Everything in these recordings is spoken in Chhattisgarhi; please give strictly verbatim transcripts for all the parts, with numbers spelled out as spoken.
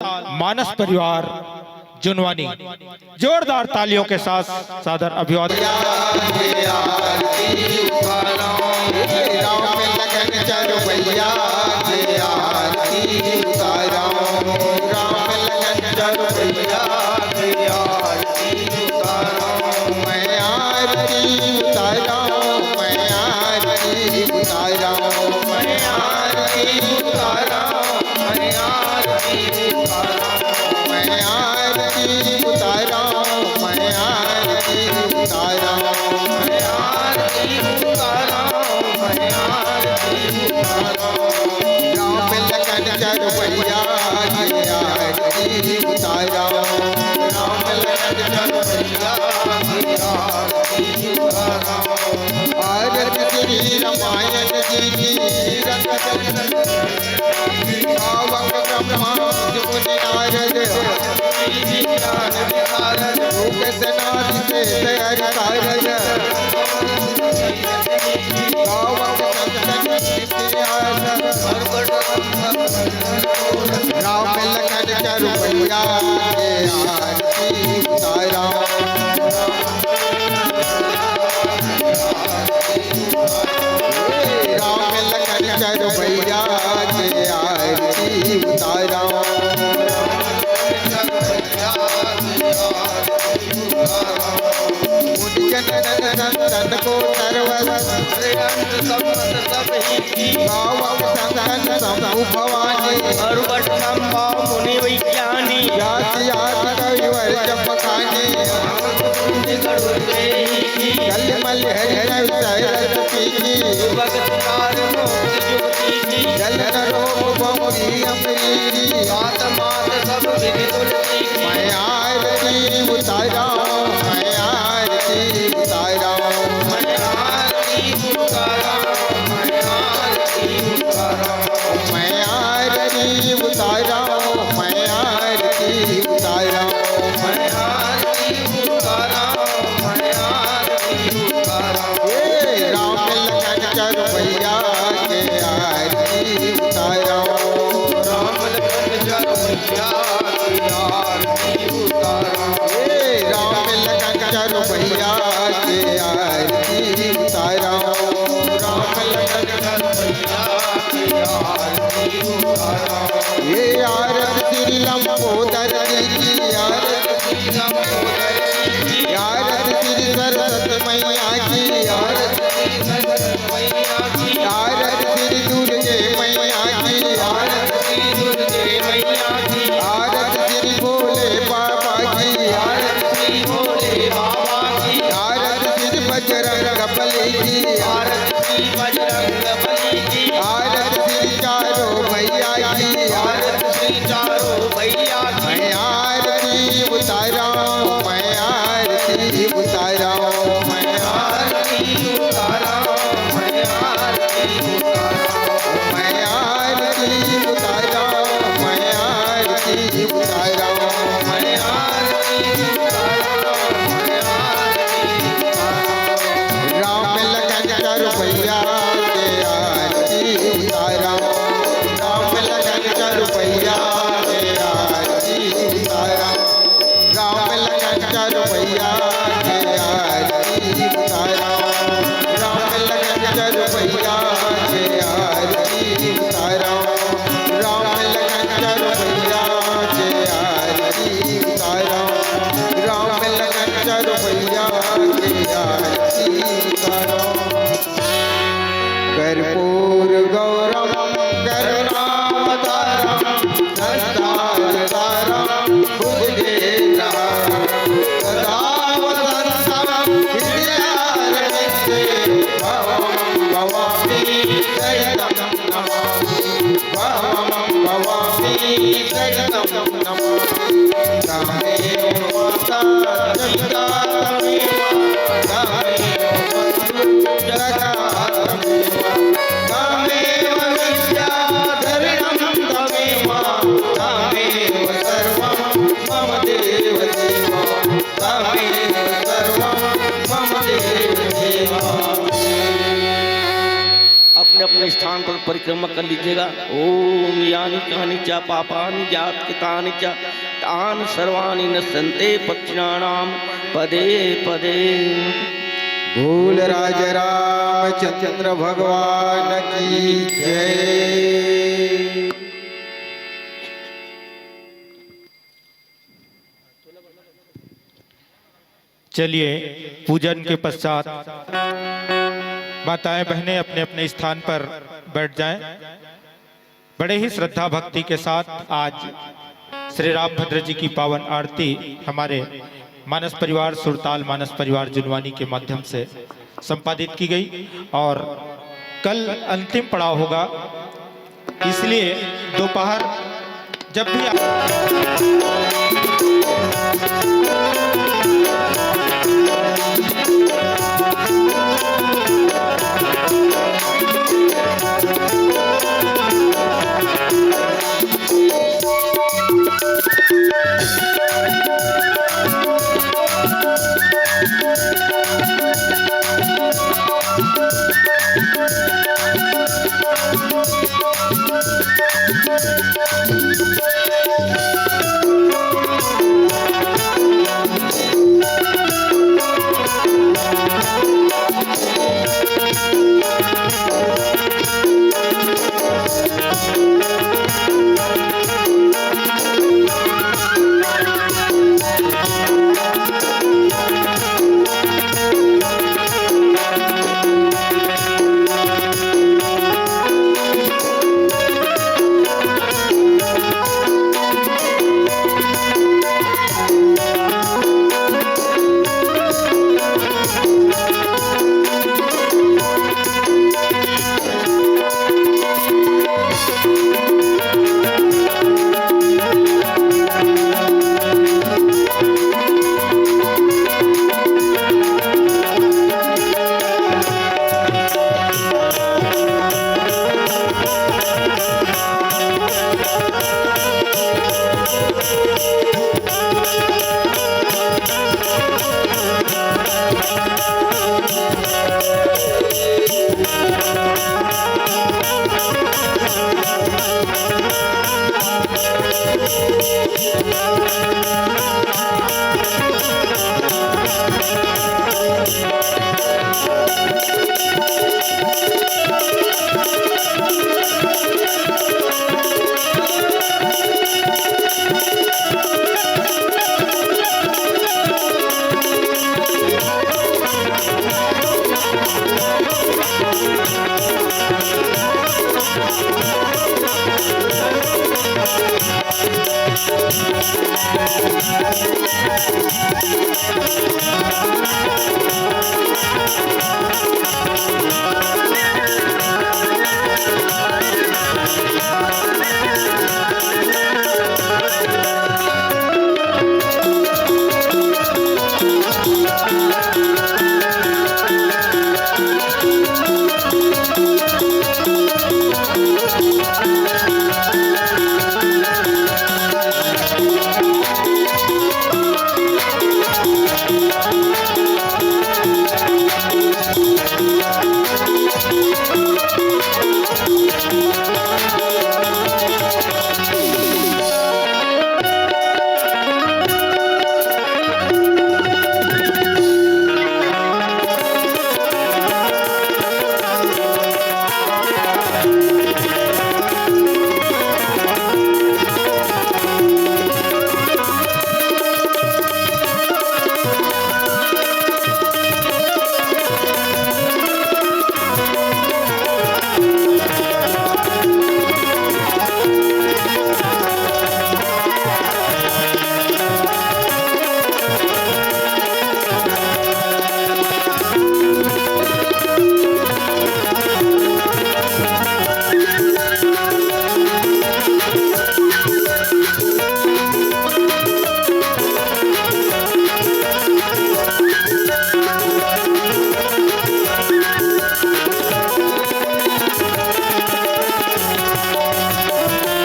मानस परिवार जुनवानी जोरदार तालियों के साथ सादर अभिवादन। राम लखन चलो भैया के आरती उतारो, राम लखन चलो भैया के आरती उतारो, मैं आरती उतारो, मैं आरती उतारो, मैं आरती उतारो, मैं आरती उतारो, मैं आरती उतारो, मैं आरती उतारो, मैं आरती उतारो, मैं आरती उतारो। राम लखन चलो भैया के आरती उतारो, राम लखन चलो भैया के आरती उतारो। आरती श्री रामायण जी की, श्री रंग पावक ब्रह्मा मुनि नारद, लोक सनाथ से तैयार कारज। पावक चंदन इतिहास। राम लखन चलो भैया के आरती उतारो। राम लखन चलो भैया के आरती उतारो। मुनि जन नंदन को सर्वस। गावक संतन शंभु भवानी। पर्वत नंबा मुनि विज्ञानी। जाति आदि कविवर जप खानी। कलिमल हरि न विषय रस पीनी। भगत कार मोक्ष जुगति की। जल न रोग भंगी अमृति। मात मात सब विधि तुलसी की। मैं आरती उतारो, मैं आरती उतारो, मैं आरती उतारो, मैं आरती उतारो, मैं आरती उतारो, मैं आरती उतारो, मैं आरती उतारो, मैं आरती उतारो। हे राम लखन चलो भैया के आरती उतारो। राम लखन चलो भैया के आरती उतारो। हे राम लखन चलो भैया के आरती उतारो। राम लखन चलो भैया के आरती उतारो। हे आरती श्री लंबोदर जी की, आरती श्री लंबोदर जी की, आरती श्री सरस्वती मैया की, आरती श्री सरस्वती मैया की, आरती श्री दुर्गे मैया की, आरती श्री दुर्गे मैया की, आरती श्री भोले बाबा की, आरती श्री भोले बाबा की, आरती श्री बजरंग बली की, आरती श्री बजरंग बली की, आरती श्री चारों भैया की, आरती श्री चारों भैया की। मैं आरती उतारो, मैं आरती उतारो, मैं आरती उतारो, मैं आरती उतारो, मैं आरती उतारो, मैं आरती उतारो, मैं आरती उतारो, मैं आरती उतारो। राम लखन चलो भैया के आरती उतारो, राम लखन चलो भैया के आरती उतारो। राम लखन चलो भैया के आरती उतारो, राम लखन चलो भैया के आरती उतारो, राम लखन चलो भैया के आरती उतारो, राम लखन चलो भैया के आरती उतारो। कर्पूर गौरम करुणावतारम संसार सारम भुजगेन्द्रहारम सदा वसंतम हृदयारविंदे भवम भवानी सहितम नमामि। भवम भवानी सहितम नमामि। त्वमेव माता च पिता त्वमेव, त्वमेव बन्धुश्च सखा त्वमेव, त्वमेव विद्या द्रविणं त्वमेव, त्वमेव सर्वं मम देव देव, त्वमेव सर्वं मम देव देव। अपने अपने स्थान पर परिक्रमा कर लीजिएगा। ओम यानि कानि च पापानि जात कितानि च तानि सर्वाणि नश्यन्ते पक्षिणानाम पदे पदे। बोल राजा रामचंद्र भगवान की जय। चलिए, पूजन के पश्चात माताएं बहनें अपने अपने स्थान पर बैठ जाएं। बड़े ही श्रद्धा भक्ति के साथ आज श्री रामभद्र जी की पावन आरती हमारे मानस परिवार सुरताल, मानस परिवार जुनवानी के माध्यम से संपादित की गई और कल अंतिम पड़ाव होगा, इसलिए दोपहर जब भी आप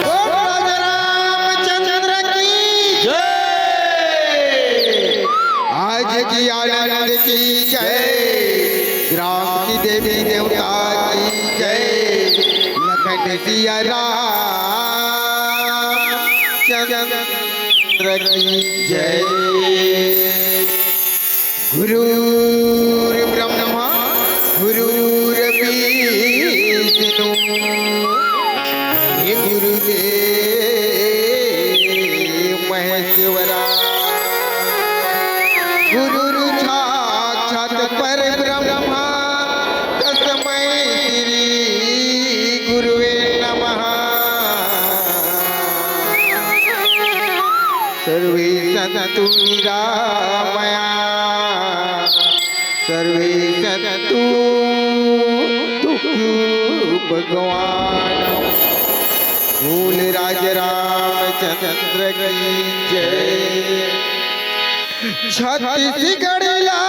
बोल राजा रामचंद्र की जय। आज की आनंद की जय। ग्राम की देवी देवता की जय। सिया रामचंद्र की जय। गुरुर्ब्रह्मा गुरुर्विष्णु, हे गुरुदेव महेश्वरा। गुरुर्साक्षात् परब्रह्मा, तस्मै श्री गुरुवे नमः। सर्वे सन्तु निरामया, सर्वे सन्तु सुखी भगवान। बोल राज रामचंद्र की जय। छत्तीसगढ़ ला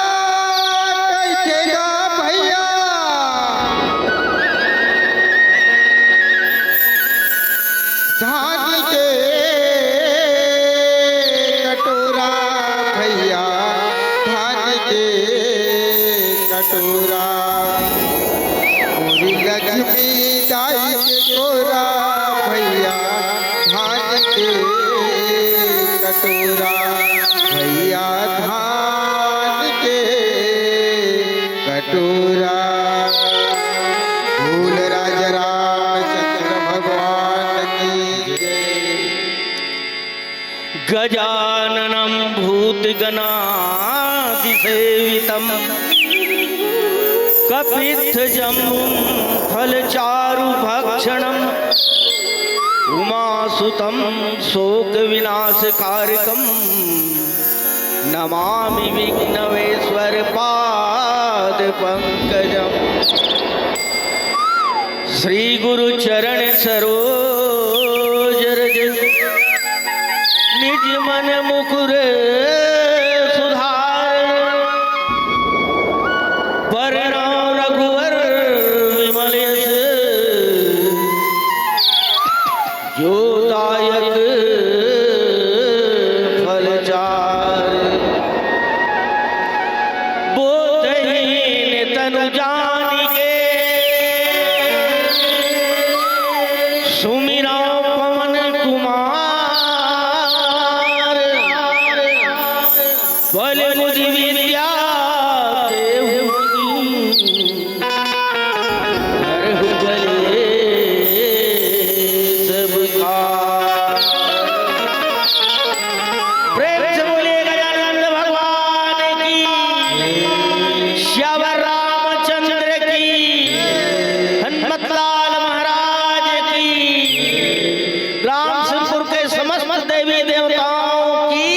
कइथे गा भैया, धान के कटोरा भैया, धान के कटोरा। मोरी लक्ष्मी दाई के कोरा भैया, धान के कटोरा भैया, धान के कटोरा। बोल राज रामचंद्र भगवान की जय। गजाननं भूतगणादिसेवितं कपित्थजम्बुं फलचारुभक्षणं उमासुतं शोकविनाशकारकं नमामि विघ्नवेश्वर पाद पंकजम। श्री गुरु चरण सरोज रज निज मन मुकुर सुधार। बरनउँ रघुवर विमल यश जो दायक फल चार। बोधहीन तनु जानिके सुमिरउँ पवन कुमार। बल बुद्धि विद्या देहु गुण हरहु कलेस विकार। प्रेम से बोलिए गजानंद भगवान की, श्यावर रामचंद्र की, हनुमत लाल महाराज की, रामसिंहपुर के समस्त देवी देवताओं की,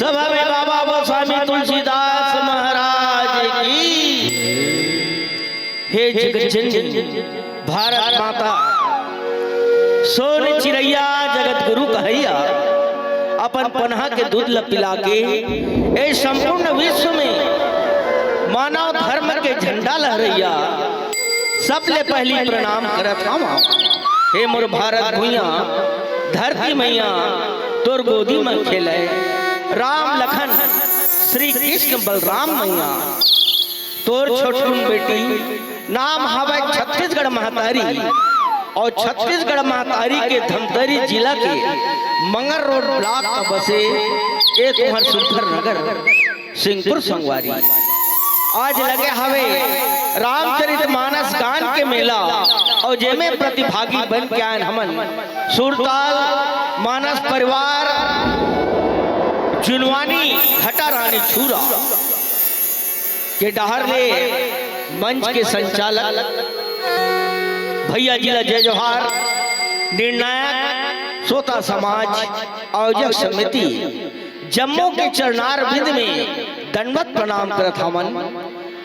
सभा में बाबा गोस्वामी तुलसीदास महाराज की। हे जगत जननी, भारत माता, सोन चिरैया, जगत गुरु कहैया, अपन पनहा के दूध ल पिला के ए संपूर्ण विश्व में मानव धर्म के झंडा लहरैया, सबले पहली प्रणाम करत हवं। हे मोर भारत भुइयां, धरती मैया, तोर गोदी म खेलय राम लखन श्री कृष्ण बलराम मैया। तोर छोटकुन बेटी नाम हवय छत्तीसगढ़ महतारी, अउ छत्तीसगढ़ महतारी के धमतरी जिला के मंगर रोड ब्लॉक म बसे ए तुंहर सुंदर नगर सिंहपुर संगवारी। आज लगे हवे रामचरित मानस गान के मेला, अउ जेमे प्रतिभागी बन के आयन हमन सुरताल मानस परिवार जुनवानी घटा रानी छूरा के डहर ले मंच के संचालक भैया जी ला जय जोहार, निर्णायक श्रोता समाज, आयोजक समिति, जम्मो के चरणार बिंद में दंडवत प्रणाम करत हवन।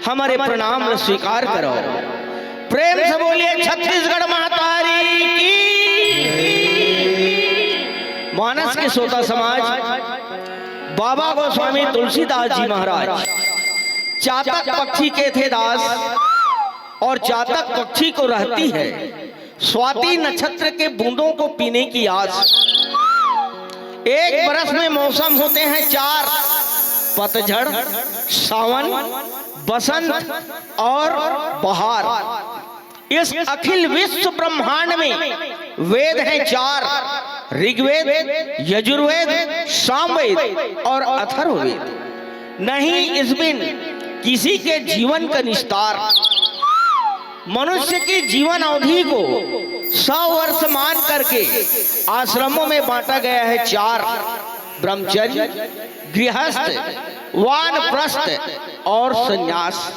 हमरे प्रणाम ल स्वीकार करो। प्रेम से बोलिए छत्तीसगढ़ महतारी की। मानस के श्रोता समाज, बाबा गोस्वामी तुलसीदास जी महाराज चातक पक्षी के थे दास, और चातक पक्षी को रहती है स्वाति नक्षत्र के बूंदों को पीने की आस। एक बरस में मौसम होते हैं चार, पतझड़, सावन, बसंत और बहार। इस अखिल विश्व ब्रह्मांड में वेद हैं चार, ऋग्वेद, यजुर्वेद, सामवेद और अथर्ववेद। नहीं इस बिन किसी के जीवन का निस्तार। मनुष्य की जीवन अवधि को सौ वर्ष मान करके आश्रमों में बांटा गया है चार: ब्रह्मचर्य, गृहस्थ, वानप्रस्थ और संन्यास।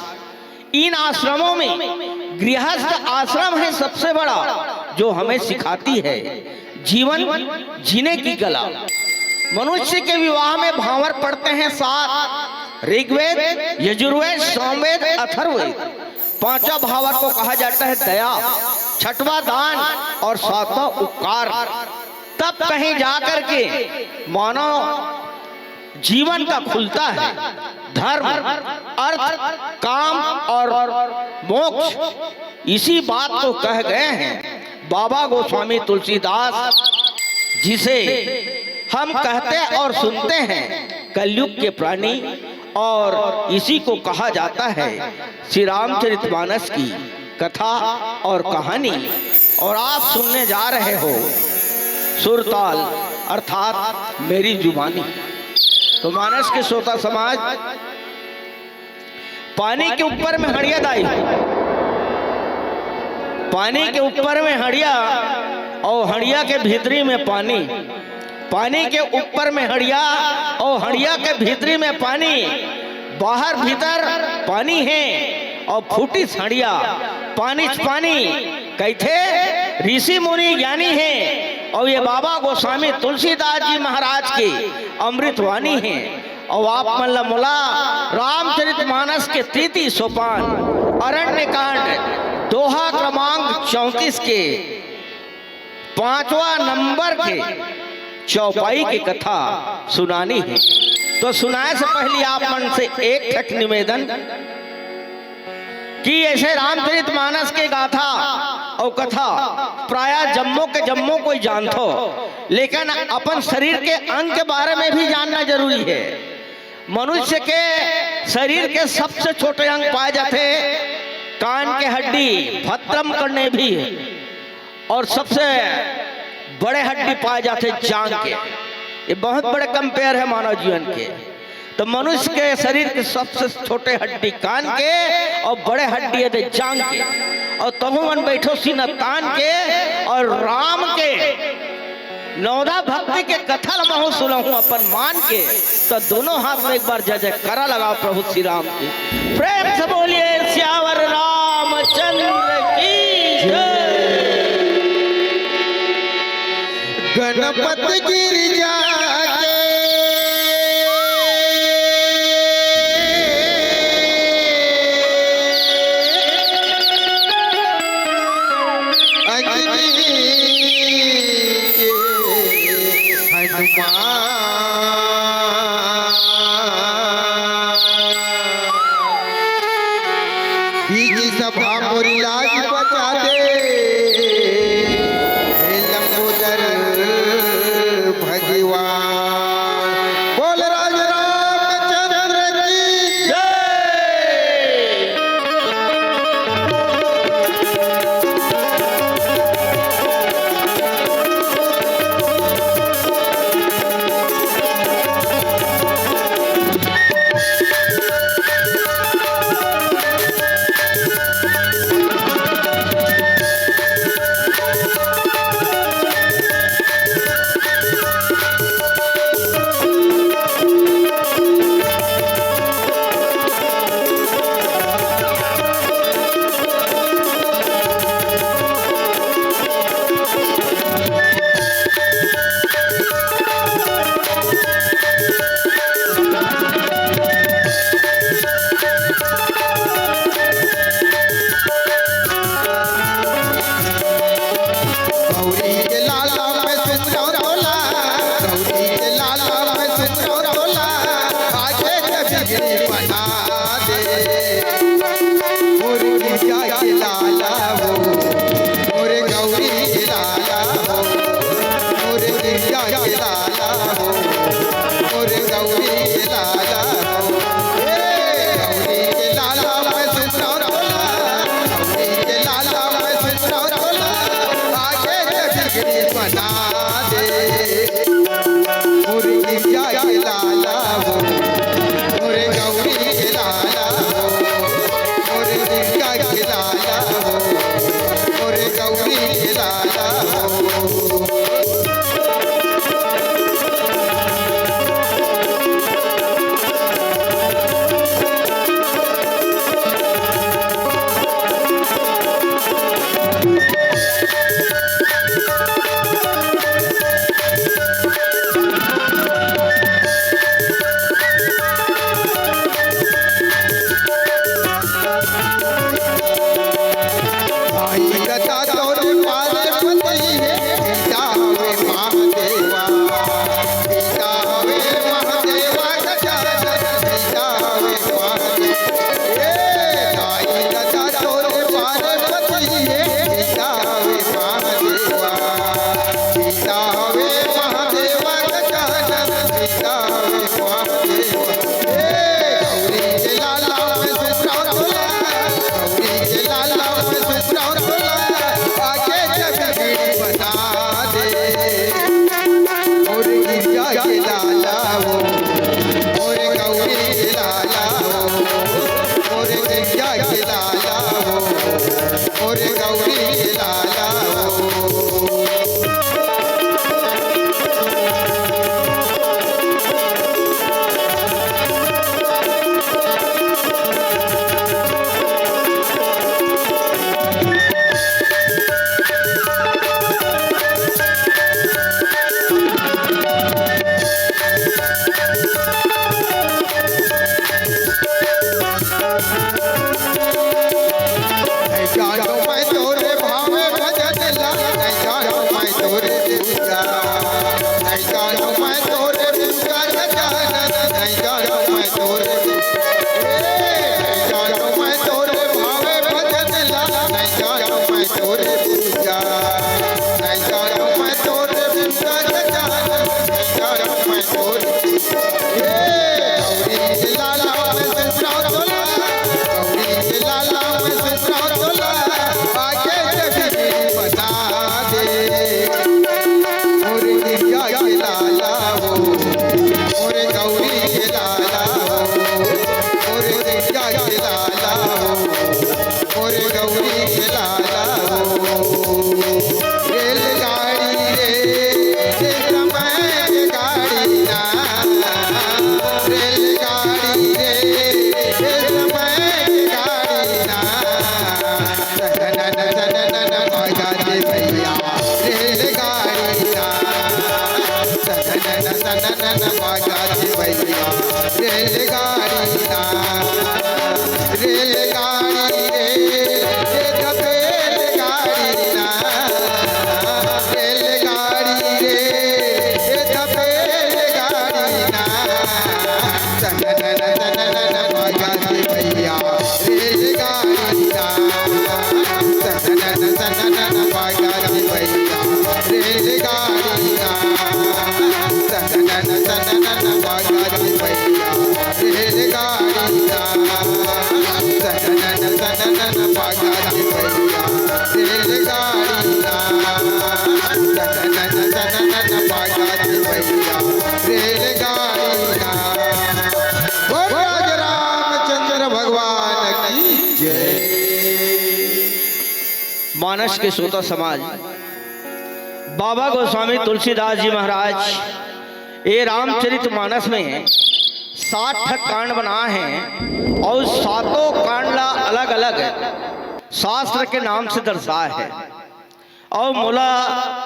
इन आश्रमों में गृहस्थ आश्रम है सबसे बड़ा, जो हमें सिखाती है जीवन जीने की कला। मनुष्य के विवाह में भांवर पड़ते हैं सात: ऋग्वेद, यजुर्वेद, सामवेद, अथर्ववेद। पांचवा भांवर को कहा जाता है दया, छठवां दान और सातवां उपकार। तब कहीं जा करके मानव जीवन का खुलता है धर्म, अर्थ, काम और मोक्ष। इसी बात को कह गए हैं बाबा गोस्वामी तुलसीदास, जिसे हम कहते और सुनते हैं कलयुग के प्राणी, और इसी को कहा जाता है श्री रामचरितमानस की कथा और कहानी। और आप सुनने जा रहे हो सुरताल अर्थात मेरी जुबानी। तो मानस के श्रोता समाज, पानी के ऊपर में हड़िया दाई, पानी के ऊपर में हड़िया और हड़िया के भीतरी में पानी, पानी के ऊपर में हड़िया और हड़िया के भीतरी में पानी, बाहर भीतर पानी है और फूटिस हड़िया, पानीच पानी कहिथे ऋषि मुनि ज्ञानी है। और ये बाबा गोस्वामी तुलसीदास जी महाराज की अमृतवाणी है। और आप मन ला मोला रामचरित मानस के तृतीय सोपान अरण्य कांड दोहा क्रमांक चौंतीस के पांचवा नंबर के चौपाई की कथा सुनानी है। तो सुनाए से पहले आप मन से एक ठक निवेदन कि ऐसे रामचरित मानस के गाथा और कथा प्रायः जम्मो के जम्मो कोई जानथो, लेकिन अपन शरीर के अंग के बारे में भी जानना जरूरी है। मनुष्य के शरीर के सबसे छोटे अंग पाए जाते कान के हड्डी, भत्रम करने भी, और सबसे बड़े हड्डी पाए जाते जांग के। ये बहुत बड़े कंपेयर है मानव जीवन के। तो मनुष्य के शरीर के सबसे छोटे हड्डी कान के और बड़े हड्डी है जांग के। और तहु मन बैठो सीना तान के और राम के नवधा भक्ति के कथा ल महू सुनहूं अपन मान के। तो दोनों हाथ में एक बार जय जयकारा लगाओ प्रभु श्री राम की। प्रेम से बोलिए सियावर रामचंद्र की जय। गणपत गिरिजा के अंजनी के हनुमान। बीच सभा मोरी लाज बचा दे, हे लंबोदर भगवान। बोल राज रामचंद्र की जय। नन बाजा जी भैया, रेलगाड़ी ना, रेलगाड़ी रे, ये तो रेलगाड़ी ना, रेलगाड़ी रे, ये तो रेलगाड़ी ना। नन नन नन नन बाजा जी भैया, रेलगाड़ी ना। नन नन नन नन बाजा जी भैया, रेलगाड़ी ना। नन नन नन नन बाजा जी भैया, रेलगाड़ी ना। नन नन नन नन बाजा जी भैया, रेलगाड़ी ना। नन नन नन नन बाजा जी भैया, रेलगाड़ी ना। बोल राज रामचंद्र भगवान की जय। मानस के श्रोता समाज, बाबा गोस्वामी तुलसीदास जी महाराज ये रामचरित मानस में सात ठक कांड बनाए हैं और सातों कांड ला अलग-अलग शास्त्र के नाम से दर्शाए हैं। और मोला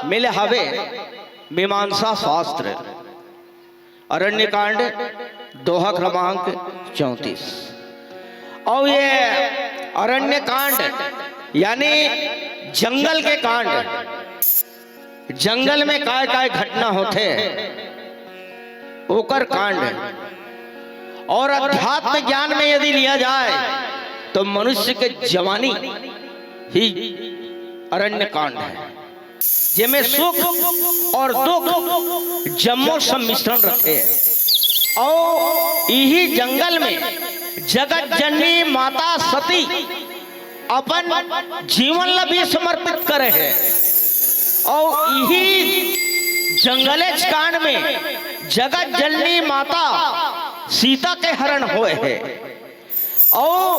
मिले हवे मीमांसा शास्त्र, अरण्य कांड, दोहा क्रमांक चौंतीस। और ये अरण्य कांड यानी जंगल के कांड, जंगल में काय काय घटना होथे, ओकर कांड। और अध्यात्म ज्ञान में यदि लिया जाए तो मनुष्य के जवानी ही अरण्य कांड है, जेमे सुख और दुख जम्मो सम्मिश्रण रथे। और इही जंगल में जगत जननी माता सती अपन जीवन ला भी समर्पित करे हे। और इही जंगलेच कांड में जगत जननी माता सीता के हरण होए हे। और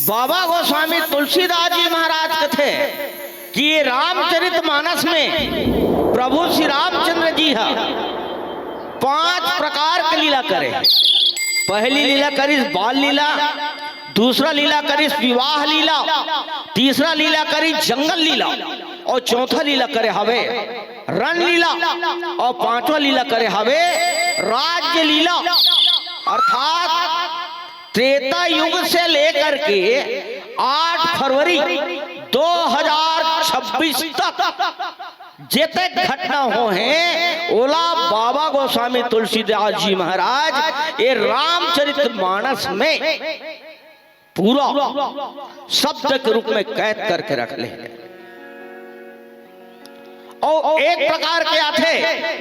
बाबा गोस्वामी तुलसीदास जी महाराज कथे कि ये रामचरित मानस में प्रभु श्री रामचंद्र जी हा पांच प्रकार के लीला करे। पहली लीला करिस बाल लीला, दूसरा लीला करिस विवाह लीला, तीसरा लीला करिस जंगल लीला और चौथा लीला करे हवे रण लीला और पांचवा लीला करे हवे राज्य लीला। अर्थात त्रेता युग से लेकर के आठ फरवरी दो हज़ार छब्बीस तक जेते घटना हो हे, ओला बाबा गोस्वामी तुलसीदास जी महाराज ये रामचरित मानस में पूरा शब्द के रूप में कैद करके रख ले। और एक प्रकार के आथे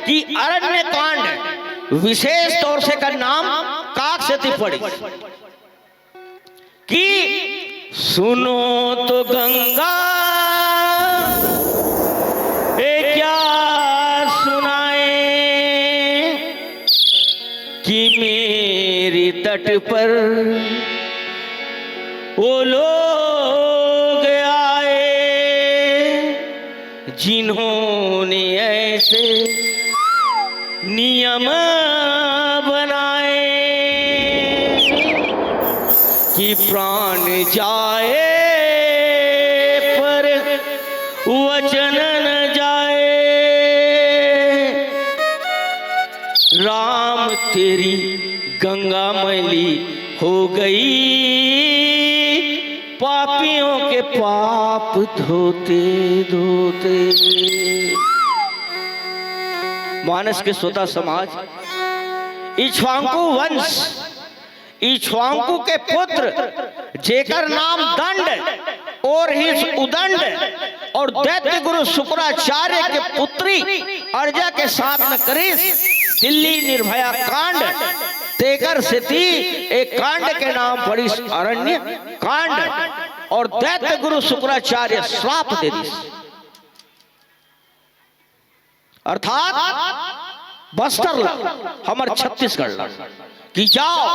कि अरण्य कांड, विशेष तौर से कर नाम काक सेती पड़ी कि सुनो तो गंगा, ए क्या सुनाए कि मेरे तट पर वो लोग आए जिन्होंने ऐसे नियम बनाए कि प्राण जाए पर वचन न जाए। राम तेरी गंगा मैली हो गई, पापियों के पाप धोते धोते। मानस के श्रोता समाज, इक्ष्वाकु वंश, इक्ष्वाकु के पुत्र जेकर नाम दंड और हिस उदंड और दैत्य गुरु शुक्राचार्य के पुत्री अर्जा के साथ में करिस दिल्ली निर्भया कांड, तेकर सेती एक कांड के नाम पड़िस अरण्य कांड और दैत्य गुरु शुक्राचार्य श्राप दे दिस। अर्थात बस्तर ला, हमर छत्तीसगढ़ ला, कि जाओ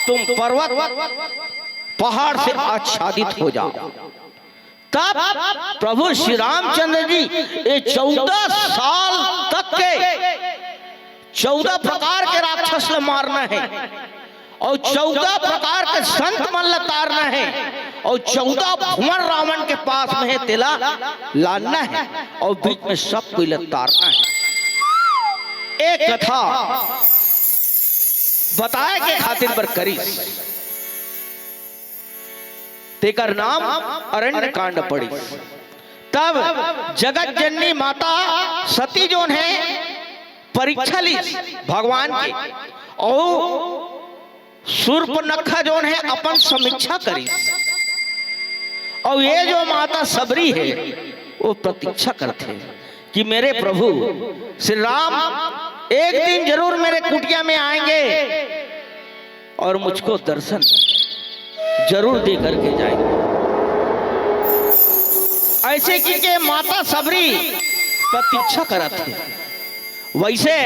तुम पर्वत पहाड़ से आच्छादित हो जाओ। तब प्रभु श्री रामचंद्र जी ये चौदह साल तक के चौदह प्रकार के राक्षस ल मारना हे और चौदह प्रकार के संत मन ल तारना हे और चौदह भुवन रावण के पास में हे, तेला लानना हे और बीच में सब कोई ल तारना हे। एक कथा बताए के खातिर बर करिस, तेकर नाम अरण्य कांड पड़िस। तब जगत जननी माता सती जोन हे परीक्षा लिस भगवान के, अउ सूर्पनखा जोन हे अपन समीक्षा करिस, अउ ये जो माता सबरी हे वो प्रतीक्षा करथे कि मेरे प्रभु श्री राम एक दिन जरूर मेरे कुटिया में आएंगे और मुझको दर्शन जरूर दे करके जाएंगे। ऐसे कि के माता सबरी प्रतीक्षा करत हे। वैसे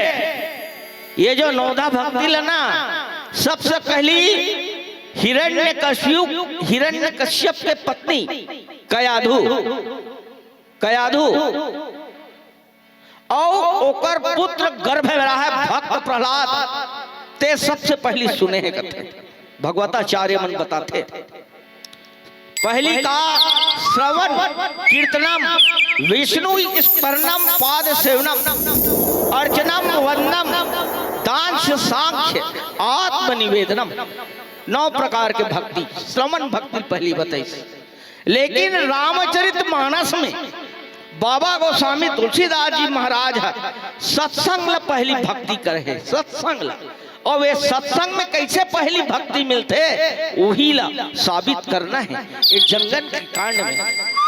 ये जो नवधा भक्ति ल ना, सबसे पहली हिरण्यकशिपु, हिरण्यकश्यप के पत्नी कयाधु, कयाधु अउ ओकर पुत्र गर्भ में रहा है भक्त प्रहलाद, ते सबसे पहली सुने हे कथे। भगवताचार्य मन बताथे, पहली का श्रवण कीर्तनम, विष्णु स्मरणम, पाद सेवनम, अर्चनम वंदनम, दान से सांख्य आत्मनिवेदनम। नौ प्रकार के भक्ति, श्रवण भक्ति पहली बताइस। लेकिन रामचरित मानस में बाबा गोस्वामी तुलसीदास जी महाराज ह सत्संग ल पहली भक्ति करे हे, सत्संग ल। अउ ये सत्संग में कैसे पहली भक्ति मिलथे, उही ला साबित करना हे। ये जंगन के कांड में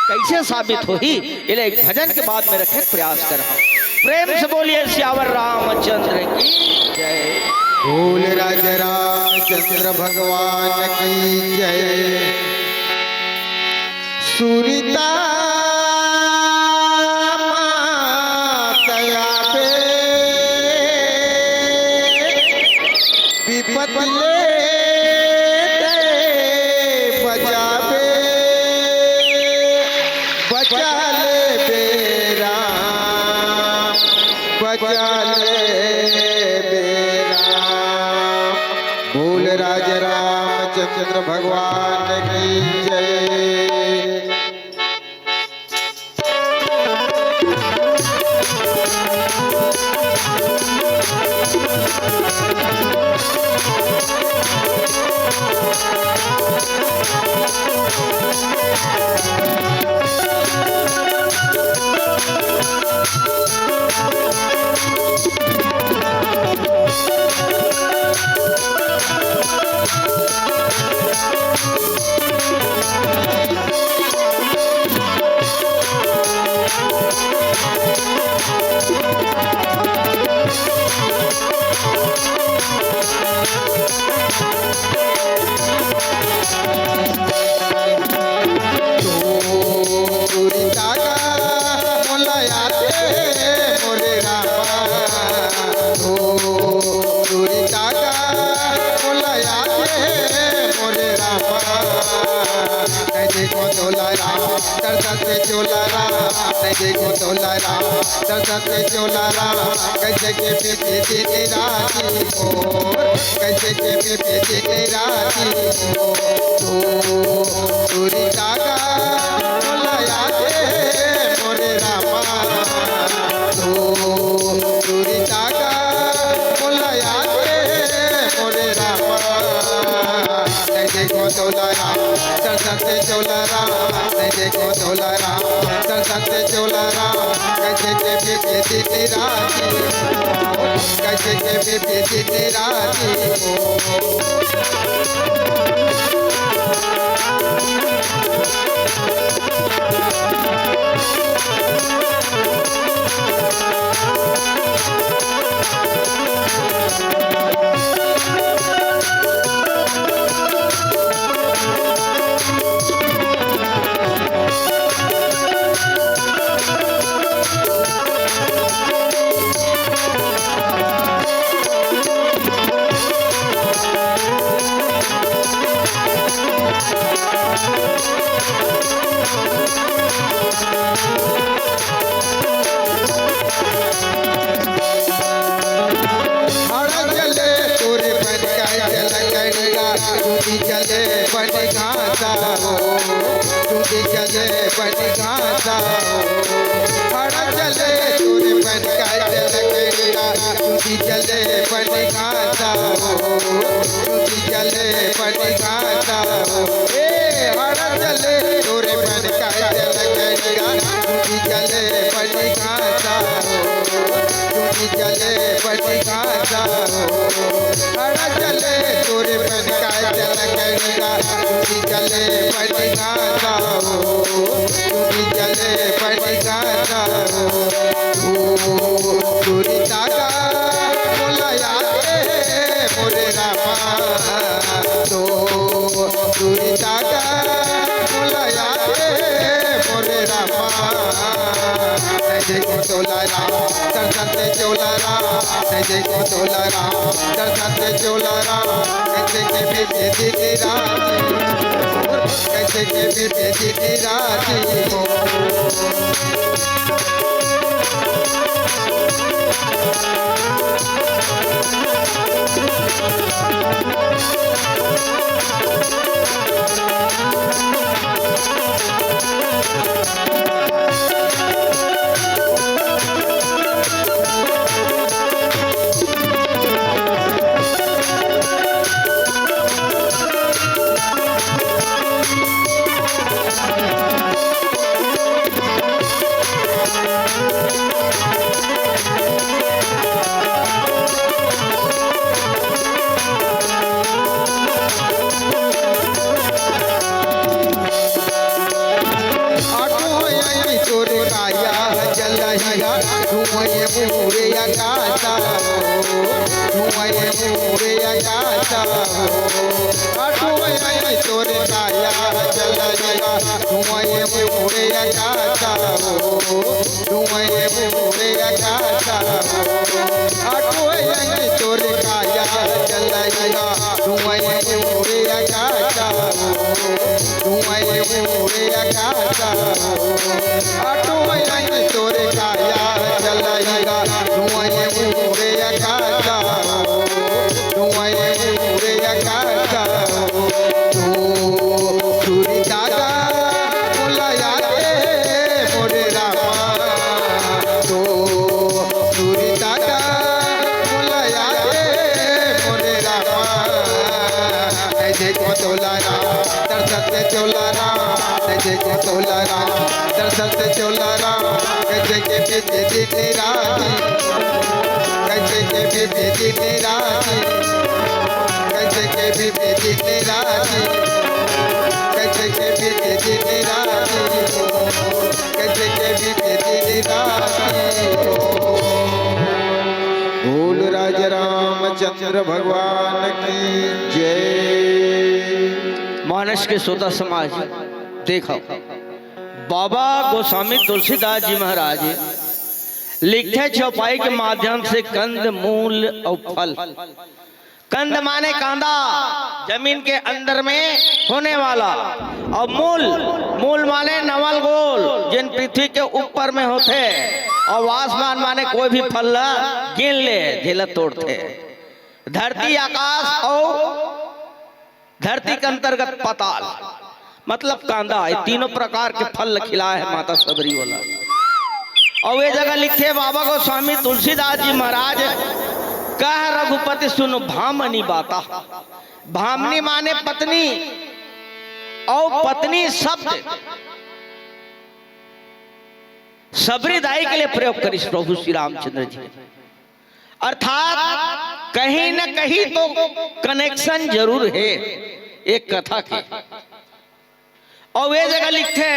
कैसे साबित होही, एला एक भजन के बाद में रखे के प्रयास करहा। प्रेम से बोलिए सियावर रामचंद्र की जय। बोल राजा रामचंद्र भगवान की जय। सुरता मातया पे विपत ले ते बचावे, बचा ले बेरा, बचा ले बेरा। बोल राजा रामचंद्र भगवान की जय। दूरी ताका मोला याद हे मोरे रामा, ओ दूरी ताका मोला याद हे मोरे रामा। नहीं देखो तोला राम, दर्द से चोला राम, नहीं देखो तोला राम, दर्द से चोला राम। कैसे के बीते दिन राती मोर, कैसे के बीते दिन राती मोर। ओ दूरी ताका मोला याद हे मोरे रामा, ओ दूरी ताका मोला याद हे मोरे रामा। नहीं देखो तोला राम, दर्द से चोला राम, नहीं देखो तोला राम, दर्द से चोला राम। कैसे के बीते दिन राती, कैसे के बीते दिन राती। हड़ा चले तोरे बन का चल करेगा, दूधी चले बन घासा हो, दूधी चले बन घासा हो। हड़ा चले तोरे बन का चल करेगा, चले बन गाता हो, चुकी चले बन गाता हो। ए, हरा चले तोरे बन का चल करिया, चुकी चले बन गाता हो, चुकी चले बन गाता हो। हरा चले तोरे बन का चल करिया, चुकी चले बन गाता हो, चुकी चले बन गाता हो। ओ, चोरी तागा मोला याद रे मोरे रामा, तो चोरी तागा मोला याद रे मोरे रामा। जय जय को तोला राम, दर्शन दे चोला राम, जय जय को तोला राम, दर्शन दे चोला राम। जय जय के बीच दिन रात, जय जय के बीच दिन रात। आठों आई तोरे काया जलहिया, धुआं ये मुरे अकासा हो, धुआं ये मुरे अकासा हो। आठों आई तोरे काया जलहिया, धुआं ये मुरे अकासा हो, धुआं ये मुरे अकासा हो। आठों आई तोरे काया जलहिया, धुआं ये मुरे अकासा हो, धुआं ये मुरे अकासा हो। आठों आई तोरे काया जलहिया, धुआं ये मुरे अकासा हो, धुआं ये मुरे अकासा हो। तो चोरी तागा मोला याद रे मोरे रामा, तो चोरी तागा मोला याद रे मोरे रामा। जय जय को तोला राम, दर्शन दे चोला राम, जय जय को तोला राम, दर्शन दे चोला राम। जय जय के बीच दिन रात, जय जय के बीच दिन रात, जय जय के बीच दिन रात, जय जय के बीच दिन रात, जय जय के बीच दिन रात। बोल राजा रामचंद्र भगवान की जय। मानस के श्रोता समाज, देखो, बाबा गोस्वामी तुलसीदास जी महाराज लिखथे चौपाई के माध्यम से कंद मूल अउ फल। कंद माने कांदा, जमीन के अंदर में होने वाला, अउ मूल, मूल माने नवल गोल, जेन पृथ्वी के ऊपर में होथे, अउ आसमान माने कोई भी फल ला गिन ले, जेला तोड़थे। धरती, आकाश अउ धरती के अंतर्गत पाताल, मतलब कांदा, ये तीनों प्रकार के फल खिलाए हे माता सबरी ओला। अउ ये जगह लिखथे बाबा गोस्वामी तुलसीदास जी महाराज, कह रघुपति सुन भामनी बाता। भामनी माने पत्नी, अउ पत्नी शब्द सबरी दाई के लिए प्रयोग करिस प्रभु श्री रामचंद्र जी। अर्थात कहीं न कहीं तो connection जरूर हे एक कथा के। अउ ये जगह लिखथे,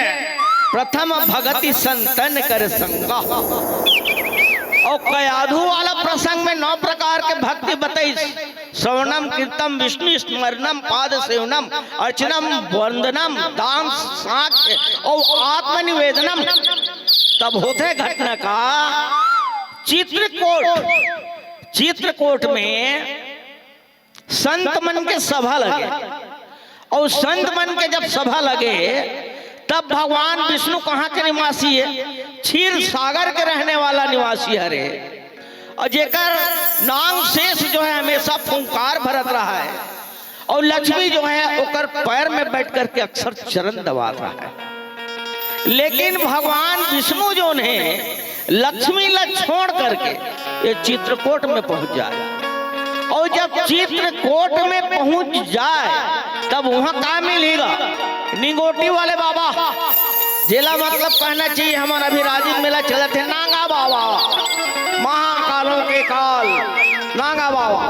प्रथम भगति संतन कर संगा। अउ कयाधु वाला प्रसंग में नौ प्रकार के भक्ति बतइस, श्रवणम कीर्तनम विष्णु स्मरणम पाद सेवनम अर्चनम वंदनम दान साक्ष्य अउ आत्मनिवेदनम। तब होथे घटना का चित्रकूट, चित्रकूट में संत मन के सभा लगे। अउ संत मन के जब सभा लगे, तब भगवान विष्णु कहाँ के निवासी हे? क्षीर सागर के रहने वाला निवासी हरे। अउ जेकर नांग शेष जो हे, हमेशा फुंकार भरत रहय, अउ लक्ष्मी जो हे, ओकर पैर में बैठ करके अक्सर चरण दबात रहय। लेकिन भगवान विष्णु जो हे, लक्ष्मी ला छोड़ करके ये चित्रकूट में पहुंच जाए। और जब चित्रकूट में पहुंच जाए, तब वहां का मिलेगा? निगोटी वाले बाबा, जेला मतलब कहना चाहिए, हमर अभी राजिम मेला चलत हे, नांगा बाबा, महाकालों के काल, नांगा बाबा,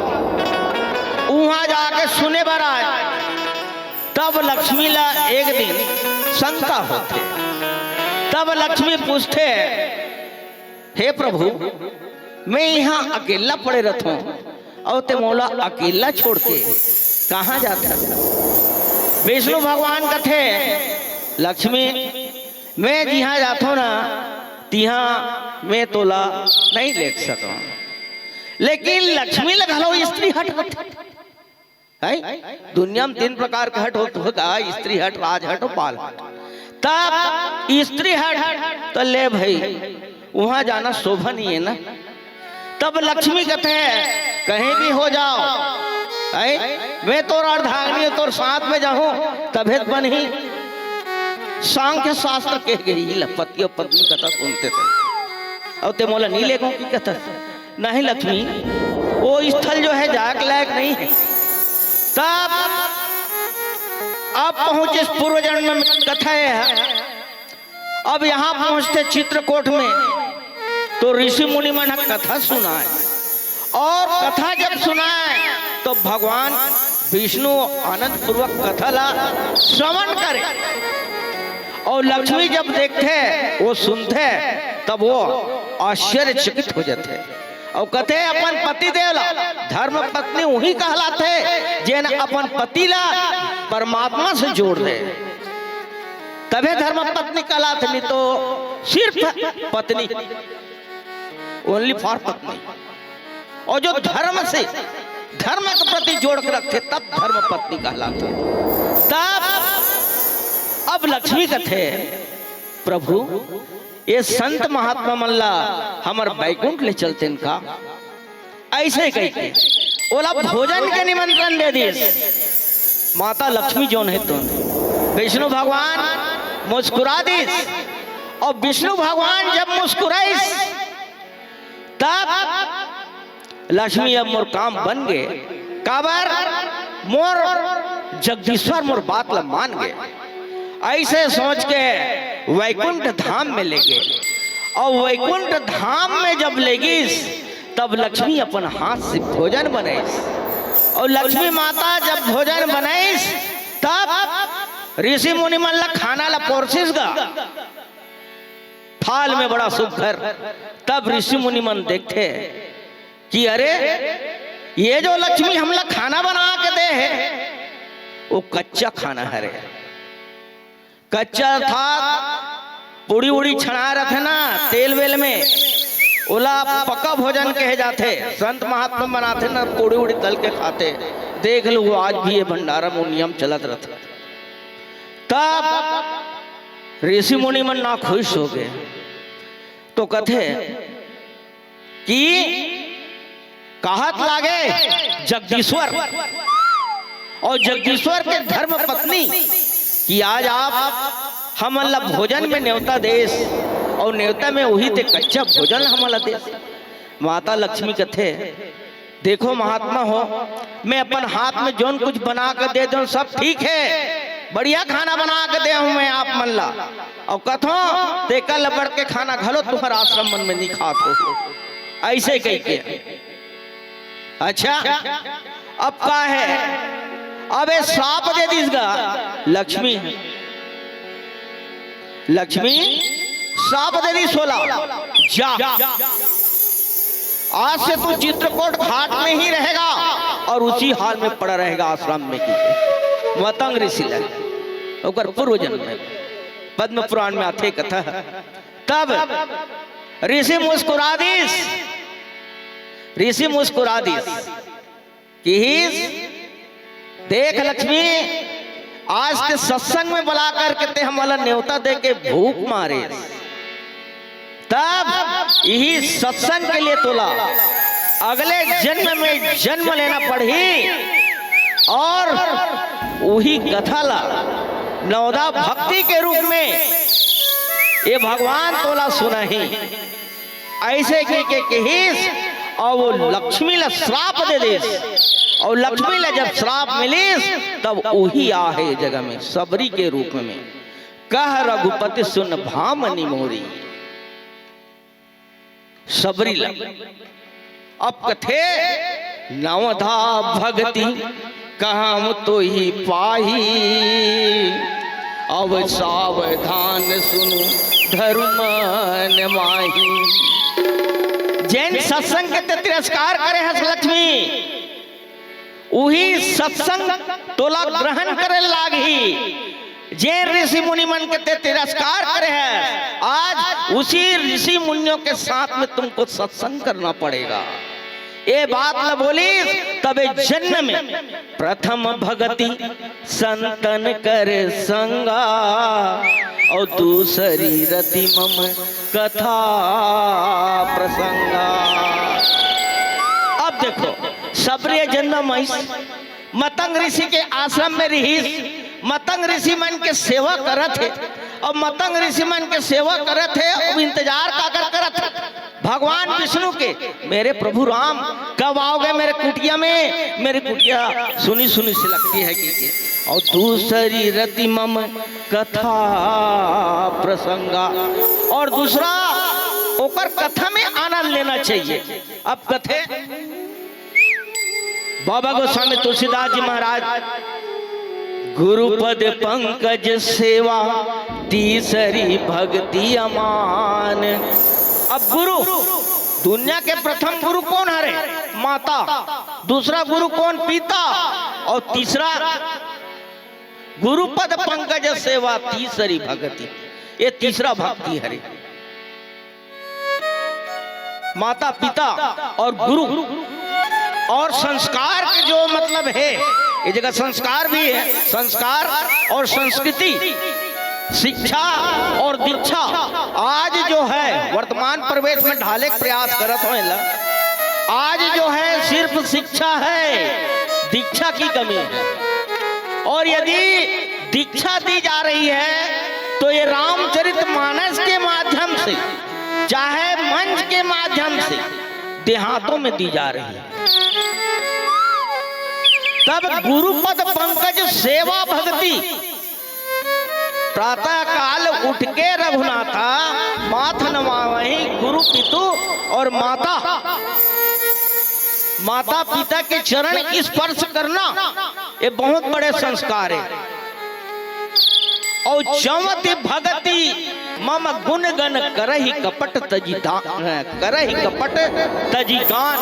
वहां जाके सुने बर आए। तब लक्ष्मी ला एक दिन शंका होथे। तब लक्ष्मी पूछथे, "हे प्रभु, मैं इहां अकेला पड़े रथों, अउ ते मोला अकेला छोड़ के कहां जाथस?" विष्णु भगवान कथे, "लक्ष्मी, मैं जिहां जाथों ना, तिहां मैं तोला नहीं देख सकंव।" लेकिन लक्ष्मी ला घलो स्त्री हट होथे। हैं? दुनिया में तीन प्रकार के हट होत होता, स्त्री हट, राज हट और बाल हट। तब स्त्री हट, तो ले भाई, वहां जाना शोभा नहीं है ना। तब लक्ष्मी कथे, "कहीं भी हो जाओ, हैं? मैं तोर अर्धांगिनी, तोर साथ में जाहूं, तभे तो बनही।" सांख्य शास्त्र कह गई, "ले पति और पत्नी कथा सुनते थे, और ते मोला नहीं लेगो की कथा।" नहीं लक्ष्मी, वो स्थल जो है जाए के लायक नहीं है। तब अब पहुंचे पूर्व जन्म में कथा है। अब यहां पहुंचते चित्रकूट में, तो ऋषि मुनि मन कथा सुनाए, और कथा जब सुनाए, तो भगवान विष्णु आनंद पूर्वक कथा ला श्रवण करे, और लक्ष्मी जब देखथे, वो सुनथे, तब वो आश्चर्यचकित हो जाथे। अउ कथे, अपन पति देव ला धर्म पत्नी उही कहलाथे, जेन अपन पति ला परमात्मा से जोड़ दे, तभे धर्म पत्नी कहलाथे, नहीं तो सिर्फ पत्नी, only for पत्नी। और जो धर्म से, धर्म के प्रति जोड़ के रखथे, तब धर्म पत्नी कहलाथे। तब अब लक्ष्मी कथे, "प्रभु, ये संत महात्मा मन ला हमर बैकुंठ ले चलतेन का?" ऐसे कहिके ओला भोजन के निमंत्रण दे दिस। माता लक्ष्मी जोन है तो विष्णु भगवान मुस्कुरा दिस, और विष्णु भगवान जब मुस्कुराइस, तब लक्ष्मी, अब मोर काम बन गे, काबर मोर जगदीश्वर मोर बात ला मान गे। ऐसे सोच के वैकुंठ धाम में ले गे, और वैकुंठ धाम में जब ले गिस, तब लक्ष्मी अपन हाथ से भोजन बनाइस, और लक्ष्मी माता जब भोजन बनाइस, तब ऋषि मुनि मन ला खाना ला परोसिस गा थाल में बड़ा सुघर। तब ऋषि मुनि मन देखथे कि अरे, ये जो लक्ष्मी हमला खाना बना के दे हे, वो कच्चा खाना हरे। कच्चा अर्थात पूड़ी उड़ी छना रथे ना तेल वेल में, ओला पका भोजन कहे जाथे। संत महात्मा बनाथे ना, पूड़ी उड़ी तल के खाथे। देख लो, वो आज भी ये भंडारा में नियम चलत रथे। तब ऋषि मुनि मन ना खुश हो गए, तो कथे कि कहत लागे जगदीश्वर और जगदीश्वर के धर्म पत्नी कि आज आप हमन ला भोजन में नेवता देस, और नेवता में वही ते कच्चा भोजन हमन ला देस। माता लक्ष्मी कथे, देखो महात्मा हो, मैं अपन हाथ में जोन कुछ बना के दे दूं, सब ठीक है, बढ़िया खाना बना के दे हूं मैं आप मन ला, और कथो तेकर ले बढ़ के खाना घलो तुम्हर आश्रम मन में नहीं खात हो। ऐसे कहिके, अच्छा, अब का है? अब ये श्राप दे दिस गा लक्ष्मी, लक्ष्मी श्राप दे दिस ओला, जा, आज से तू चित्रकूट घाट में ही रहेगा और उसी हाल में पड़ा रहेगा आश्रम में। की मतंग ऋषि लगे, ओकर पूर्व जन्म में पद्म पुराण में आथे कथा। तब ऋषि मुस्कुरा दिस, ऋषि मुस्कुरा दिस, किहिस, देख लक्ष्मी, आज के सत्संग में बुला करके ते हमला नेवता दे के भूख मारे, तब यही सत्संग के लिए तोला अगले जन्म में जन्म लेना पड़ही और वही कथा ला नवदा भक्ति के रूप में ये भगवान तोला सुनाही। ऐसे कहिके किहिस अउ वो लक्ष्मी ला श्राप दे देस। अउ लक्ष्मी ला जब श्राप मिलिस, तब उही आहे जगह में सबरी के रूप में, "कह रघुपति सुन भामनी मोरी।" सबरी ला। अब कथे, "नवधा भगति कहम तोहि पाही, अब सावधान सुनु धर्म नमाही।" जेन सत्संग के ते तिरस्कार करे हस लक्ष्मी, उही सत्संग तोला ग्रहण करे लागही। जेन ऋषि मुनि मन के ते तिरस्कार करे है, आज उसी ऋषि मुनियों के साथ में तुमको सत्संग करना पड़ेगा। ये बात ल बोलिस, तबे जन्म में प्रथम भगति संतन कर संगा, और दूसरी रति मम कथा प्रसंगा। अब देखो, सबरी जन्म आइस, मतंग ऋषि के आश्रम में रिहिस, मतंग ऋषि मन के सेवा करत हे, और मतंग ऋषि मन के सेवा करत हे, अब इंतजार काकर करत हे? भगवान विष्णु के, "मेरे प्रभु राम, कब आओगे मेरे कुटिया में? मेरी कुटिया सुनी सुनी सी लगती है," कि, कि। और दूसरी रति मम कथा प्रसंगा, और दूसरा ओकर कथा में आनंद लेना चाहिए। अब कथे बाबा गोस्वामी तुलसीदास जी महाराज, "गुरुपद पंकज सेवा तीसरी भक्ति अमान।" अब गुरु, दुनिया के प्रथम गुरु कौन हरे? माता। दूसरा गुरु कौन? पिता। और तीसरा गुरुपद पंकज सेवा तीसरी भक्ति, ये तीसरा भक्ति हरे। माता पिता और गुरु और संस्कार के जो मतलब है, ये जगह संस्कार भी है, संस्कार और संस्कृति, शिक्षा और दीक्षा। आज जो है वर्तमान परिवेश में ढाले के प्रयास करत हो, आज जो है सिर्फ शिक्षा है, दीक्षा की कमी है। और यदि दीक्षा दी जा रही है तो ये रामचरित मानस के माध्यम से, चाहे मंच के माध्यम से, देहातों में दी जा रही है। तब गुरुपद पंकज सेवा भक्ति, प्रातः काल उठ के रघुनाथा, माथ नवावही गुरु पितु और माता, माता पिता के चरण स्पर्श करना, ये बहुत बड़े संस्कार है। और जवति भगति मम गुण गण करहि कपट तजि दा-, करहि कपट तजि गान।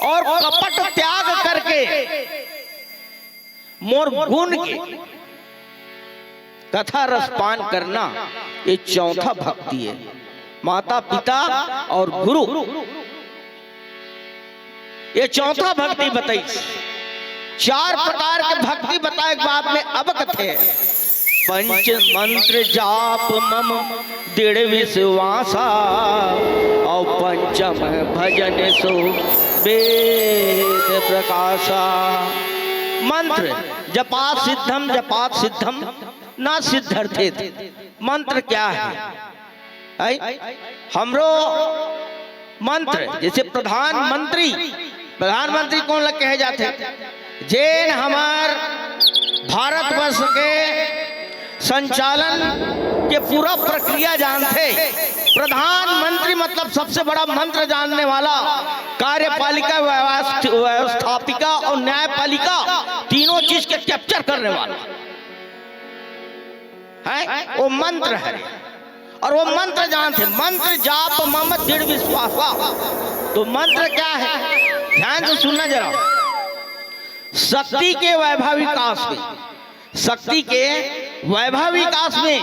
और कपट त्याग करके मोर गुण के कथा रसपान करना, ये चौथा भक्ति है। माता पिता और गुरु, ये चौथा भक्ति बताइस। चार प्रकार के भक्ति बताए के बाद में अब कथे, पंच मंत्र जाप मम दृढ़ विश्वासा, और पंचम भजन सो वेद प्रकाशा। मंत्र, जपात सिद्धम, जपात सिद्धम, न सिद्ध्यर्थेति। मंत्र क्या है? आई? हमरो मंत्र, जैसे प्रधानमंत्री, प्रधानमंत्री कौन ला कहे जाथे? जेन हमार भारतवर्ष के संचालन के पूरा प्रक्रिया जानथे। प्रधानमंत्री मतलब सबसे बड़ा मंत्र जानने वाला, कार्यपालिका, व्यवस्थ-, व्यवस्थापिका और न्यायपालिका, तीनों चीज के कैप्चर करने वाला है, वो मंत्र है। और वो मंत्र जानथे, मंत्र जाप मम दृढ़ विश्वासा। तो मंत्र क्या है, ध्यान से सुनना जरा। शक्ति के वैभव विकास में, शक्ति के वैभव विकास में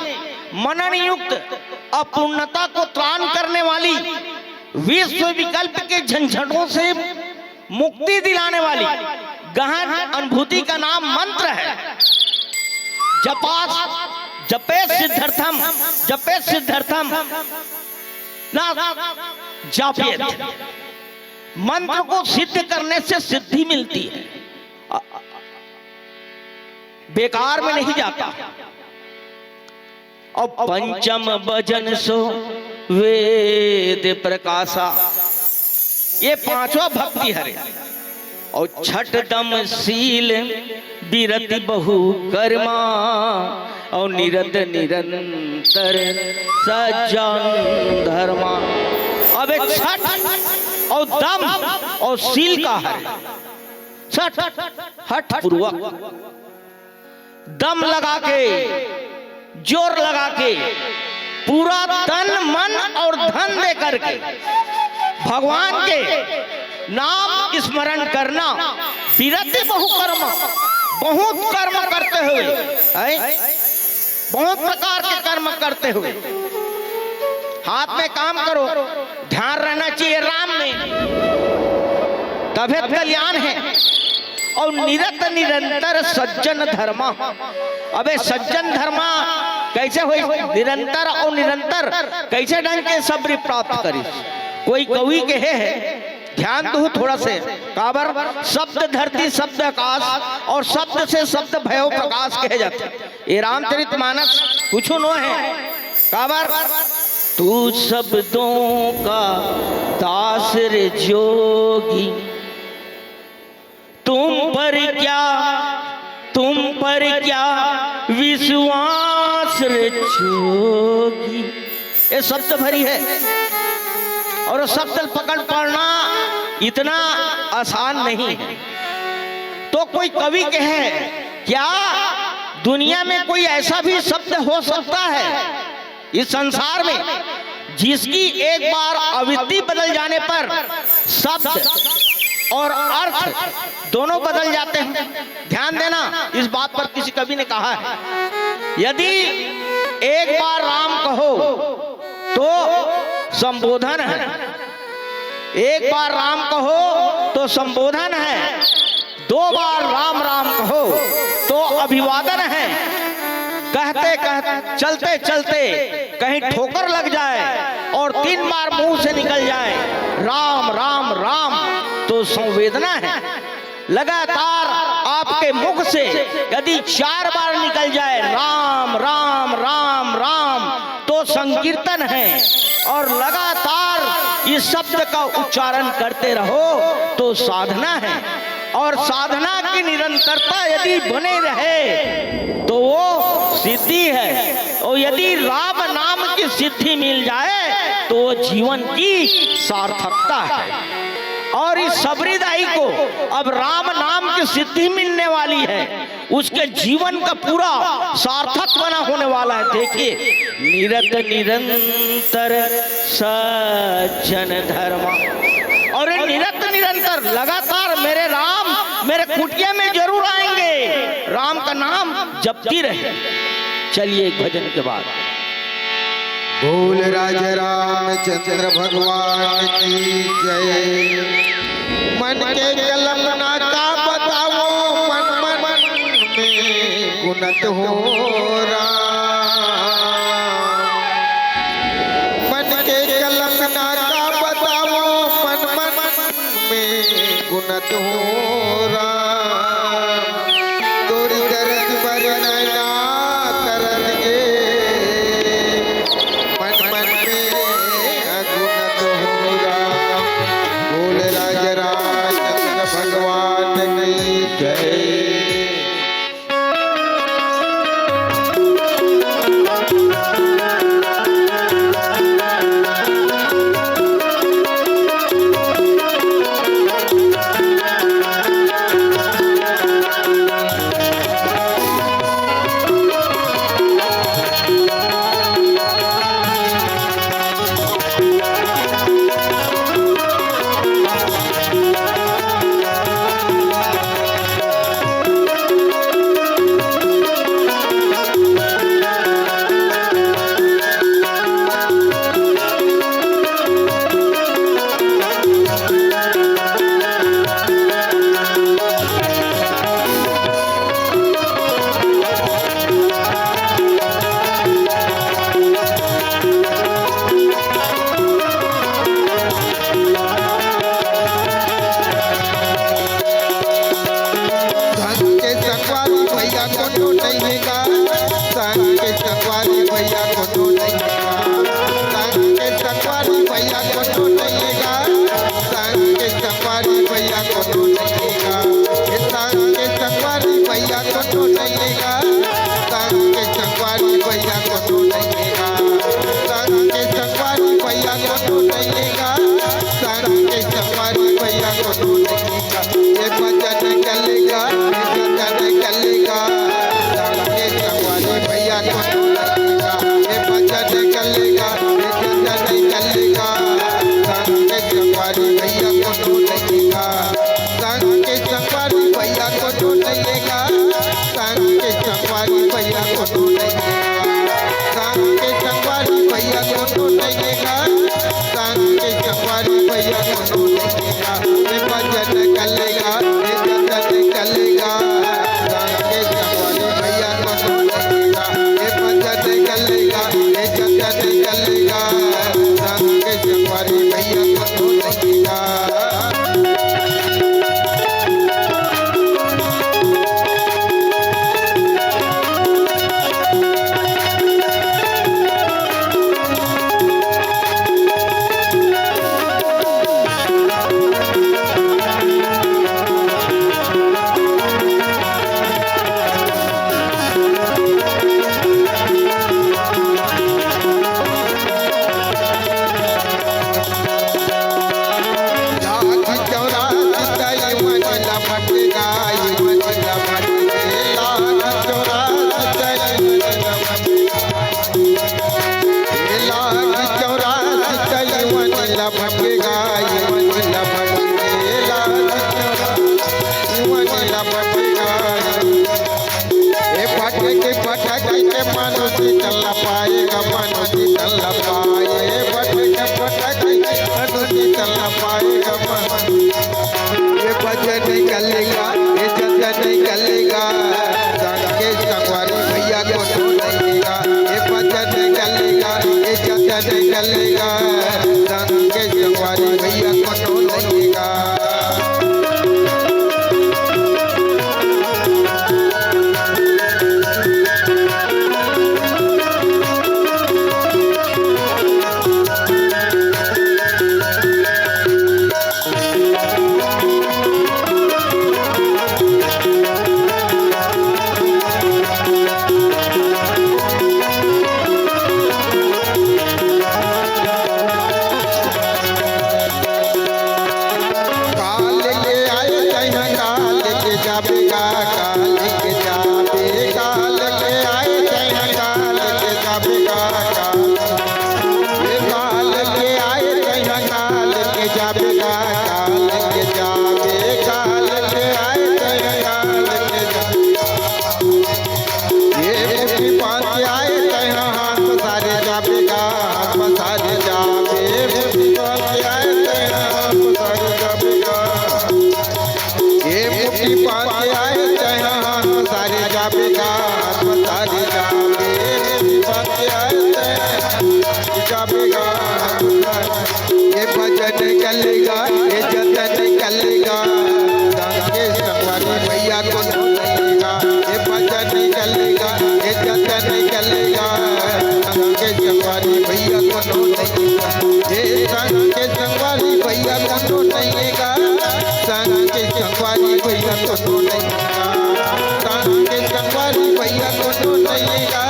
मनन युक्त अपूर्णता को त्राण करने वाली, विश्व विकल्प के झंझटों से मुक्ति दिलाने वाली गहन अनुभूति का नाम मंत्र है। जपास, जपे सिद्ध्यर्थम, जपे सिद्ध्यर्थम ना जापेत। मंत्र को सिद्ध करने से सिद्धि मिलती है, बेकार में नहीं जाता। और पंचम भजन सो वेद प्रकाशा। ये पांचवा भक्ति हरे। अउ छठ दम शील बिरति बहु कर्मा, अउ निरत निरंतर सज्जन धर्मा। अब ये छठ अउ दम अउ शील का हरे। छठ हठ पूर्वक, दम लगा के, जोर लगा के, पूरा तन, मन और धन दे करके भगवान के नाम स्मरण करना। बिरति बहु कर्म, बहुत कर्म करते हुए, हैं? बहुत प्रकार के कर्म करते हुए। हाथ में काम करो, ध्यान रहना चाहिए राम में, तभे कल्याण है। अउ निरत निरंतर सज्जन धर्मा। अबे सज्जन धर्मा कइसे होइस? निरंतर अउ निरंतर कइसे ढंग के सबरी प्राप्त करिस? कोई कवि कहे हे, ध्यान दहू थोड़ा से, काबर शब्द धरती शब्द आकाश अउ शब्द से शब्द भयो प्रकाश कहे जाथे। ये रामचरित मानस कुछु नो हे। काबर? तू शब्दों का दास रे जोगी, तुम पर क्या, तुम पर क्या विश्वास रे जोगी। ये शब्द भरी है अउ शब्द पकड़ पाना इतना आसान नहीं है। तो कोई कवि कहे, क्या दुनिया में कोई ऐसा भी शब्द हो सकता है इस संसार में, जिसकी एक बार आवृत्ति बदल जाने पर शब्द और अर्थ दोनों बदल जाते हैं? ध्यान देना, इस बात पर किसी कवि ने कहा है, यदि एक बार राम कहो तो संबोधन है, एक बार राम कहो तो संबोधन है, दो बार राम राम कहो तो अभिवादन है। कहते कहते, चलते चलते कहीं ठोकर लग जाए और तीन बार मुंह से निकल जाए राम राम राम, तो संवेदना है। लगातार आपके मुख से यदि चार बार निकल जाए राम राम राम राम, तो संकीर्तन है। और लगातार इस शब्द का उच्चारण करते रहो तो साधना है। और साधना की निरंतरता यदि बने रहे तो वो सिद्धि है। और यदि राम नाम की सिद्धि मिल जाए तो वो जीवन की सार्थकता है। और इस सबरी दाई को अब राम नाम की सिद्धि मिलने वाली है, उसके जीवन का पूरा सार्थक बना होने वाला है। देखिए, निरत निरंतर सज्जन धर्मा, और ये निरत निरंतर लगातार मेरे राम मेरे कुटिया में जरूर आएंगे, राम का नाम जपती रहे। चलिए, एक भजन के बाद। बोल राजा रामचंद्र भगवान की जय। मन के कल्पना का बताओ, मन मन में गुनत हो राम। मन के कल्पना का बताओ, मन मन में गुनत हो राम। तोरी दरस बर नैना तरस गे, मन मन में अगुनत हो राम। बोल राज रामचंद्र भगवान की जय। कोनो नइये गा, संग के संगवारी भैया कोनो नइये गा। संग के संगवारी भैया कोनो नइये गा। संग के संगवारी भैया कोनो नइये गा। ए भजन कलेगा, ए जतन कलेगा। संग के संगवारी भैया कोनो नइये गा। ए भजन कलेगा, ए जतन कलेगा। संग के संगवारी भैया कोनो नइये गा। लाख चौरासी तई मन ला भटकाई, मन ला भटके। लाख चौरासी तई मन ला भटकाई। लाख चौरासी तई मन ला भटकाई, मन ला भटके। लाख चौरासी मन ला भटकाई। ए भटके भटके के मनुष्य तल पाएगा, मनुष्य तल पाए। ए भटके भटके के मनुष्य तल पाएगा, मनुष्य। ए भजन कलेगा, ए जतन कलेगा, संग के संगवारी भैया कोनो नइये गा। ए भजन कलेगा, ए जतन कलेगा, संग के संगवारी भैया कोनो नइये गा। काल के आए तैं काल के जाबे गा, काल के जाबे, काल के आए तैं काल के जाबे गा, काल। ए काल के आए तैं काल के जाबे गा, काल के जाबे, काल के आए तैं काल के जाबे। ए मुट्ठी बांध के आए तैं हाथ पसारे जाबे गा, हाथ पसारे जाबे। ए मुट्ठी बांध के आए तैं हाथ पसारे जाबे गा। ए मुट्ठी बांध के आए तैं हाथ पसारे जाबे गा, हाथ पसारे जाबे। ए मुट्ठी बांध के आए तैं जाबे गा, हाथ पसारे। ए भजन कलेगा, ए जतन कलेगा, संग के संगवारी भैया कोनो नइये गा। ए भजन कलेगा, ए जतन कलेगा, संग के संगवारी भैया कोनो नइये गा। ए संग के संगवारी भैया कोनो नइये गा। संग के संगवारी भैया कोनो नइये गा। संग के संगवारी भैया कोनो नइये गा।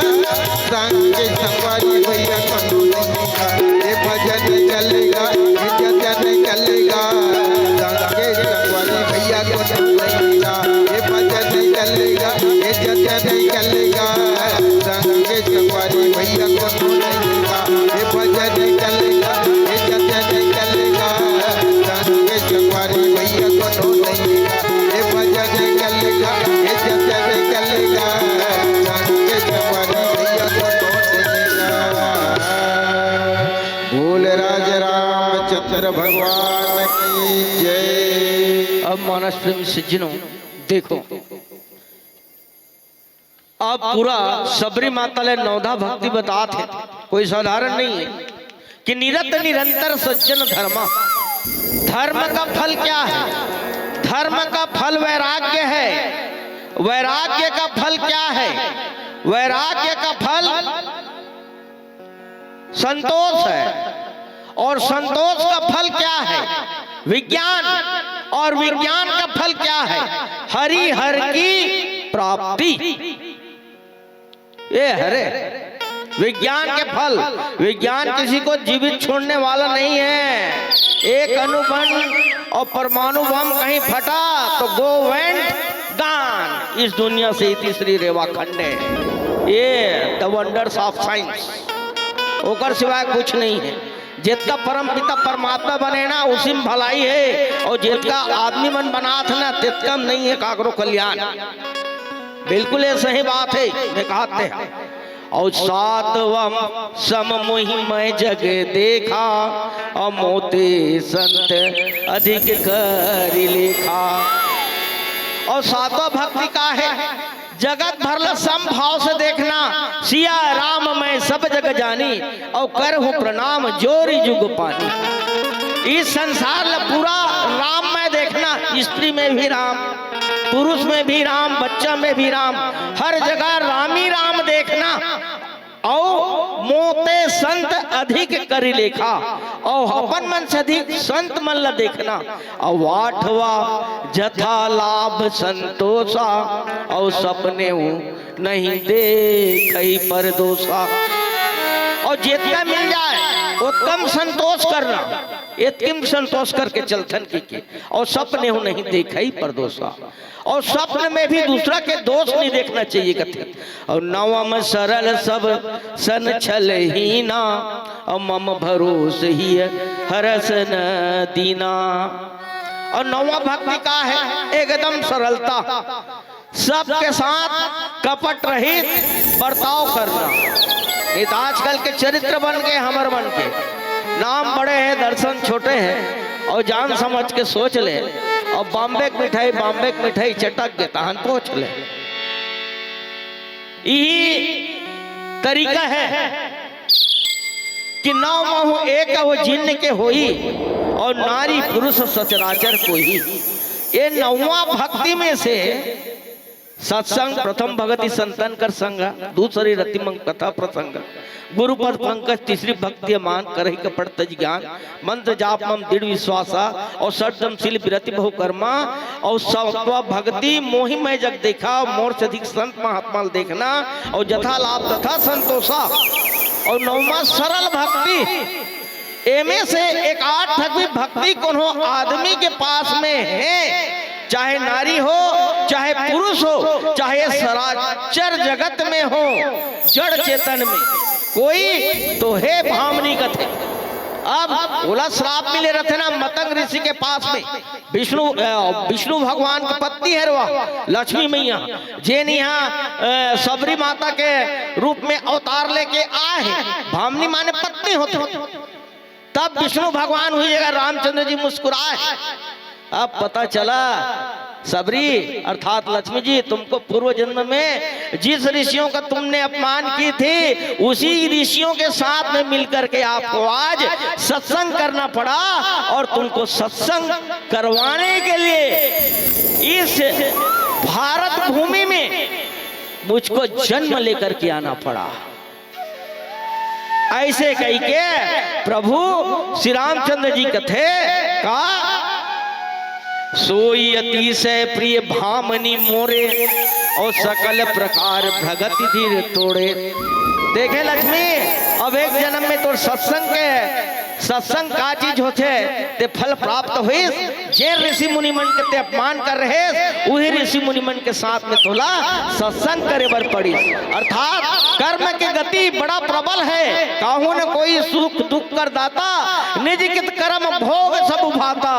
संग के संगवारी भैया कोनो नइये गा। ए भजन कलेगा, ए जतन कलेगा, संग के संगवारी भैया कोनो नइये गा। ए भजन कलेगा, ए जतन कलेगा, संग के संगवारी भैया कोनो नइये गा। ए भजन कलेगा, ए जतन कलेगा, संग के संगवारी भैया कोनो नइये गा। ए भजन कलेगा, ए जतन कलेगा, संग के संगवारी भैया कोनो नइये गा। बोल राज रामचंद्र भगवान की जय। अब मानस प्रेमी सज्जनों, देखो, अब पूरा सबरी माता ले नवधा भक्ति बतात हे, कोई साधारण नहीं है कि निरत निरंतर सज्जन धर्मा। धर्म का फल क्या है? धर्म का फल वैराग्य है। वैराग्य का फल क्या है? वैराग्य का फल संतोष है। और संतोष का फल क्या है? विज्ञान। और विज्ञान का फल क्या है? हरि हर की प्राप्ति। ये हरे विज्ञान के फल। विज्ञान किसी को जीवित छोड़ने वाला नहीं है। एक अणुबम और परमाणु बम कहीं फटा तो गो वेंट गान इस दुनिया से। इति श्री रेवा खंडे। ये द वंडर्स ऑफ साइंस, ओकर सिवाय कुछ नहीं है। जेतका परम पिता परमात्मा बने ना, उसी में भलाई हे, अउ जेतका आदमी मन बनात हे ना, तेतका में नहीं हे काकरो कल्याण। बिल्कुल ये सही बात हे, मैं कहत हे। अउ सातवम सम मोहि मैं जग देखा, अउ मोते संत अधिक करि लेखा। अउ सातवां भक्ति का हे? जगत भर ल सम भाव से देखना, सिया राम मैं सब जग जानी, अउ करहूँ प्रणाम जोरि जुग पानी। इस संसार ल पूरा राम मैं देखना, स्त्री में भी राम, पुरुष में भी राम, बच्चा में भी राम, हर जगह रामी राम देखना। अउ मोते संत अधिक करि लेखा, अउ अपन मन से अधिक संत मन ल देखना। अउ आठवा जथा लाभ संतोषा, अउ सपनेहु नहीं देखई परदोषा। अउ जेतका मिल जाय, ओतका म संतोष करना, एतकी म संतोष करके चलथन कहिके। अउ सपनेहु नहीं देखई परदोषा, अउ सपन में भी दूसरा के दोष नहीं देखना चाहिए कथे। अउ नवम सरल सब सन छल हीना, अउ मम भरोस हिय हरस न दीना। अउ नौवा भक्ति का हे? एकदम सरलता, सबके साथ कपट रहित बर्ताव करना। नहीं तो आजकल के चरित्र बन के, हमर मन के नाम बड़े हे, दर्शन छोटे हे, अउ जान समझ के सोच ले, अउ बॉम्बे के मिठाई, बॉम्बे के मिठाई चटक के तहन पहुंच ले। इही तरीका हे कि नौ महु एक हो जिन के होई, अउ नारी पुरुष सचराचर कोई। ये नौवा भक्ति में से सत्संग, प्रथम भगति संतन कर संग, दूसरी रति मंग कथा प्रसंग, गुरुपद पंकज, तीसरी भक्ति मान, करहि कपट तज ज्ञान, मंत्र जाप मम दृढ़ विश्वासा, अउ सटदम शील विरति बहु कर्मा, अउ सत्वा भक्ति मोहि मैं जग देखा, मोर से अधिक संत महात्मा ल देखना, अउ जथा लाभ तथा संतोषा, अउ नौमा सरल भक्ति। एमे से एक आध ठक भी भक्ति कोनो आदमी के पास में हे, चाहे नारी हो, चाहे पुरुष हो, चाहे सराचर जगत में हो, जड़ चेतन में कोई, तो हे भामनी कथे। अब ओला श्राप मिले रथे ना मतंग ऋषि के पास में, विष्णु, अ, विष्णु भगवान के पत्नी हे रवा लक्ष्मी मैया, जेन इहाँ, अ, सबरी माता के रूप में अवतार लेके आए हे। भामनी माने पत्नी होथे। तब विष्णु भगवान हुई जगह रामचंद्र जी मुस्कुराए। अब पता चला, सबरी अर्थात लक्ष्मी जी, तुमको पूर्व जन्म में जिस ऋषियों का तुमने अपमान की थी, उसी ऋषियों के साथ में मिलकर के आपको आज सत्संग करना पड़ा, और तुमको सत्संग करवाने के लिए इस भारत भूमि में मुझको जन्म लेकर के आना पड़ा। ऐसे कहिके प्रभु श्री रामचंद्र जी कथे का, सोई अतिशय प्रिय भामनी मोरे, और सकल प्रकार भगति धीर तोड़े। देखे लक्ष्मी, अब एक जन्म में तोर सत्संग के, सत्संग का चीज होथे, ते फल प्राप्त होइस। जे ऋषि मुनि मन के ते अपमान कर रहे, उही ऋषि मुनि मन के साथ में तोला सत्संग करे बर पड़िस। अर्थात कर्म के गति बड़ा प्रबल हे। काहू न कोई सुख दुख कर दाता, निज कित कर्म भोग सब उभाता।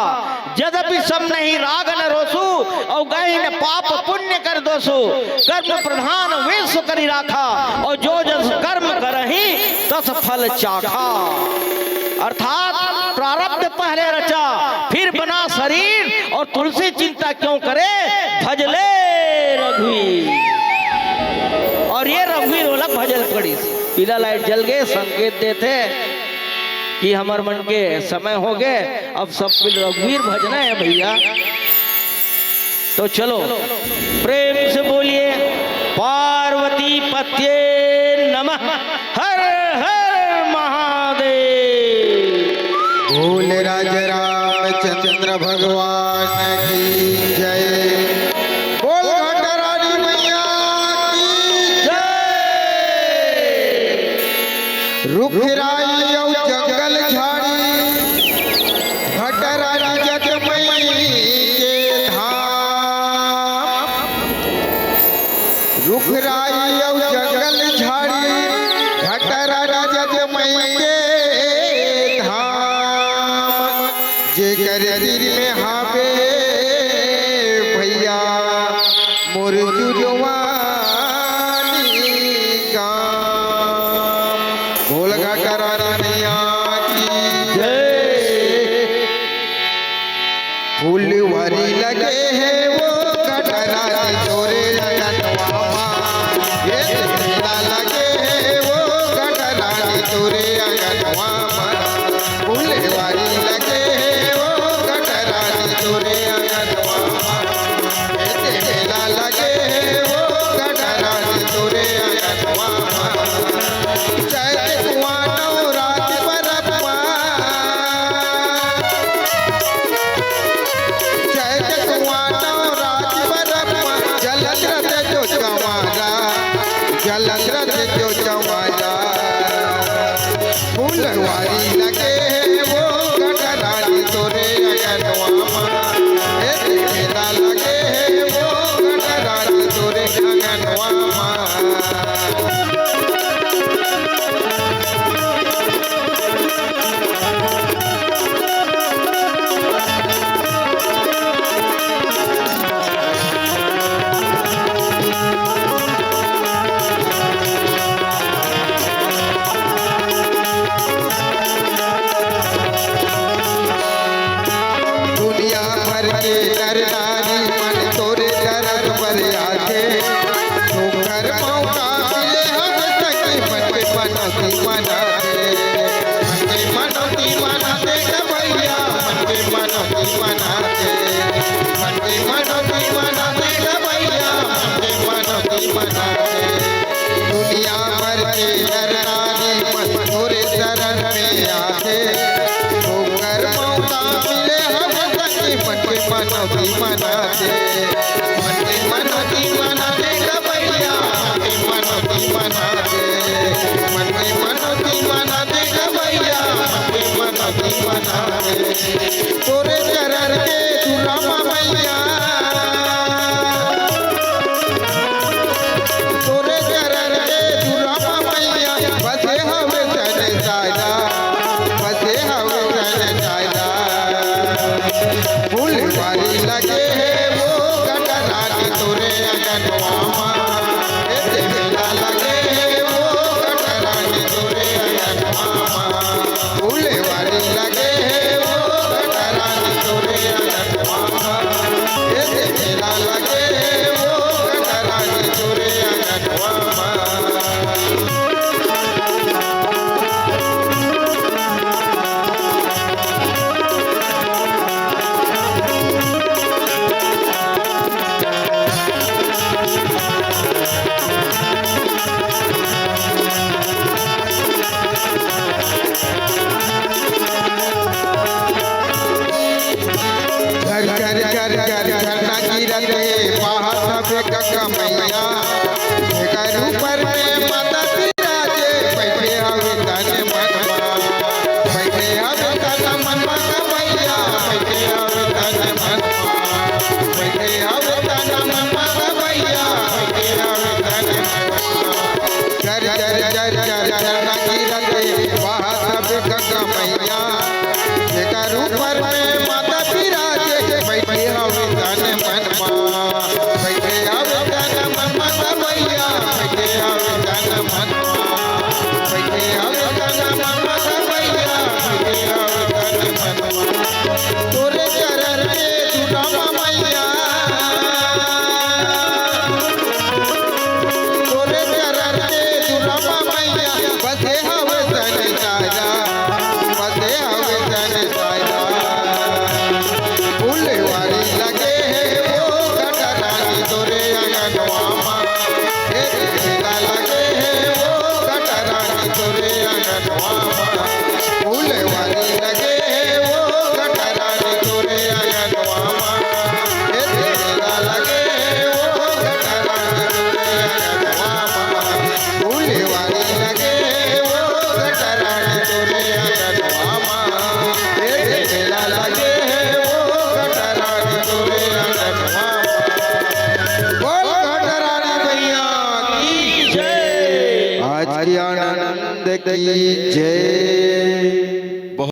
यद्यपि सम नहीं राग न रोसु, और गहिन पाप पुण्य कर दोसु। कर्म प्रधान विश्व करि राखा, और जो जस कर्म करही तस फल चाखा। अर्थात प्रारब्ध पहले रचा, फिर बना शरीर, और तुलसी चिंता क्यों करे, भजले रघुवीर। और ये रघुवीर वाला भजल पड़ी। पीला लाइट जल गए, संकेत देथे कि हमर मन के समय हो गए, अब सब कुछ रघुवीर भजना हे भैया। तो चलो, प्रेम से बोलिए, पार्वती पत्ये नमः। हर हर महादेव। बोल राज रामचंद्र भगवान की जय। बोल घटरानी मैया की जय। रुख राई अउ जंगल झाड़ी, घटरानी जग मई के धाम। रुख राई अउ जंगल झाड़ी, घटरानी जग मई के लगे हे वो घटरानी तोरे अंगनवा मा, ए दे मेला लगे हे वो घटरानी तोरे अंगनवा मा। फुलवारी लगे हे वो घटरानी तोरे अंगनवा मा, ए दे मेला लगे हे वो घटरानी तोरे अंगनवा मा। चैत कुआं नवरात परब मा, चैत कुआं नवरात परब मा, जलत रथे जो चंवारा, जलत रथे जो चंवारा। फुलवारी लगे हे वो घटरानी तोरे अंगनवा मा, ए दे मेला लगे हे वो घटरानी तोरे अंगनवा मा। दुनिया भर के नर नारी मन तोरे चरण बर आथे। सुघर मौका मिले हवे सखी, मन के मनौती मना दे। मन के मनौती मना दे ग भैया, मन के मनौती मना दे। मन के मनौती मना दे ग भैया, मन के मनौती मना दे। दुनिया भर के नर नारी मन तोरे शरण में आथे। सुघर मौका मिले हवे सखी, मन के मनौती मना दे। मन के मनौती मना दे ग भैया, मन के मनौती मना दे। मन के मनौती मना दे ग भैया, मन के मनौती मना दे। तोरे चरण के दुलामा मैया, तोरे चरण के दुलामा मैया, बसे हवे तन साजा, बसे हवे तन साजा। फुलवारी लगे हे वो घटरानी तोरे अंगनवा मा, ए दे मेला लगे हे वो घटरानी तोरे अंगनवा मा। फुलवारी लगे हे वो घटरानी तोरे अंगनवा मा, ए दे मेला लगे हे वो घटरानी तोरे अंगनवा मा। झर झर झर झर झरना गिरत हे, बहत हवे गंगा मैया। एकर ऊपर में माता विराजे, बइठे हवे तन मन मा। बइठे हवे तन मन मा ग भैया, बइठे हवे तन मन मा। बइठे हवे तन मन मा ग भैया, बइठे हवे तन मन मा। झर झर झर झर झरना गिरत हे, बहत हवे गंगा मैया। एकर ऊपर में माता विराजे, बइठे हवे तन मन मा। बइठे हवे तन मन मा ग भैया, बइठे हवे तन मन मा। बइठे हवे तन मन मा ग भैया, बइठे हवे तन मन मा। तोरे चरण के दुलामा मैया, तोरे चरण के दुलामा मैया, बसे हवे तन साजा, बसे हवे तन साजा। फुलवारी लगे हे वो घटरानी तोरे अंगनवा मा, ए दे मेला लगे हे वो घटरानी तोरे अंगनवा मा। फुलवारी लगे हे वो घटरानी तोरे अंगनवा मा, ए दे मेला लगे हे वो घटरानी तोरे अंगनवा मा। फुलवारी लगे हे वो घटरानी तोरे अंगनवा मा, ए दे मेला लगे हे वो घटरानी तोरे अंगनवा मा। बोल घटरानी मैया की जय। आज की आनंद की जय।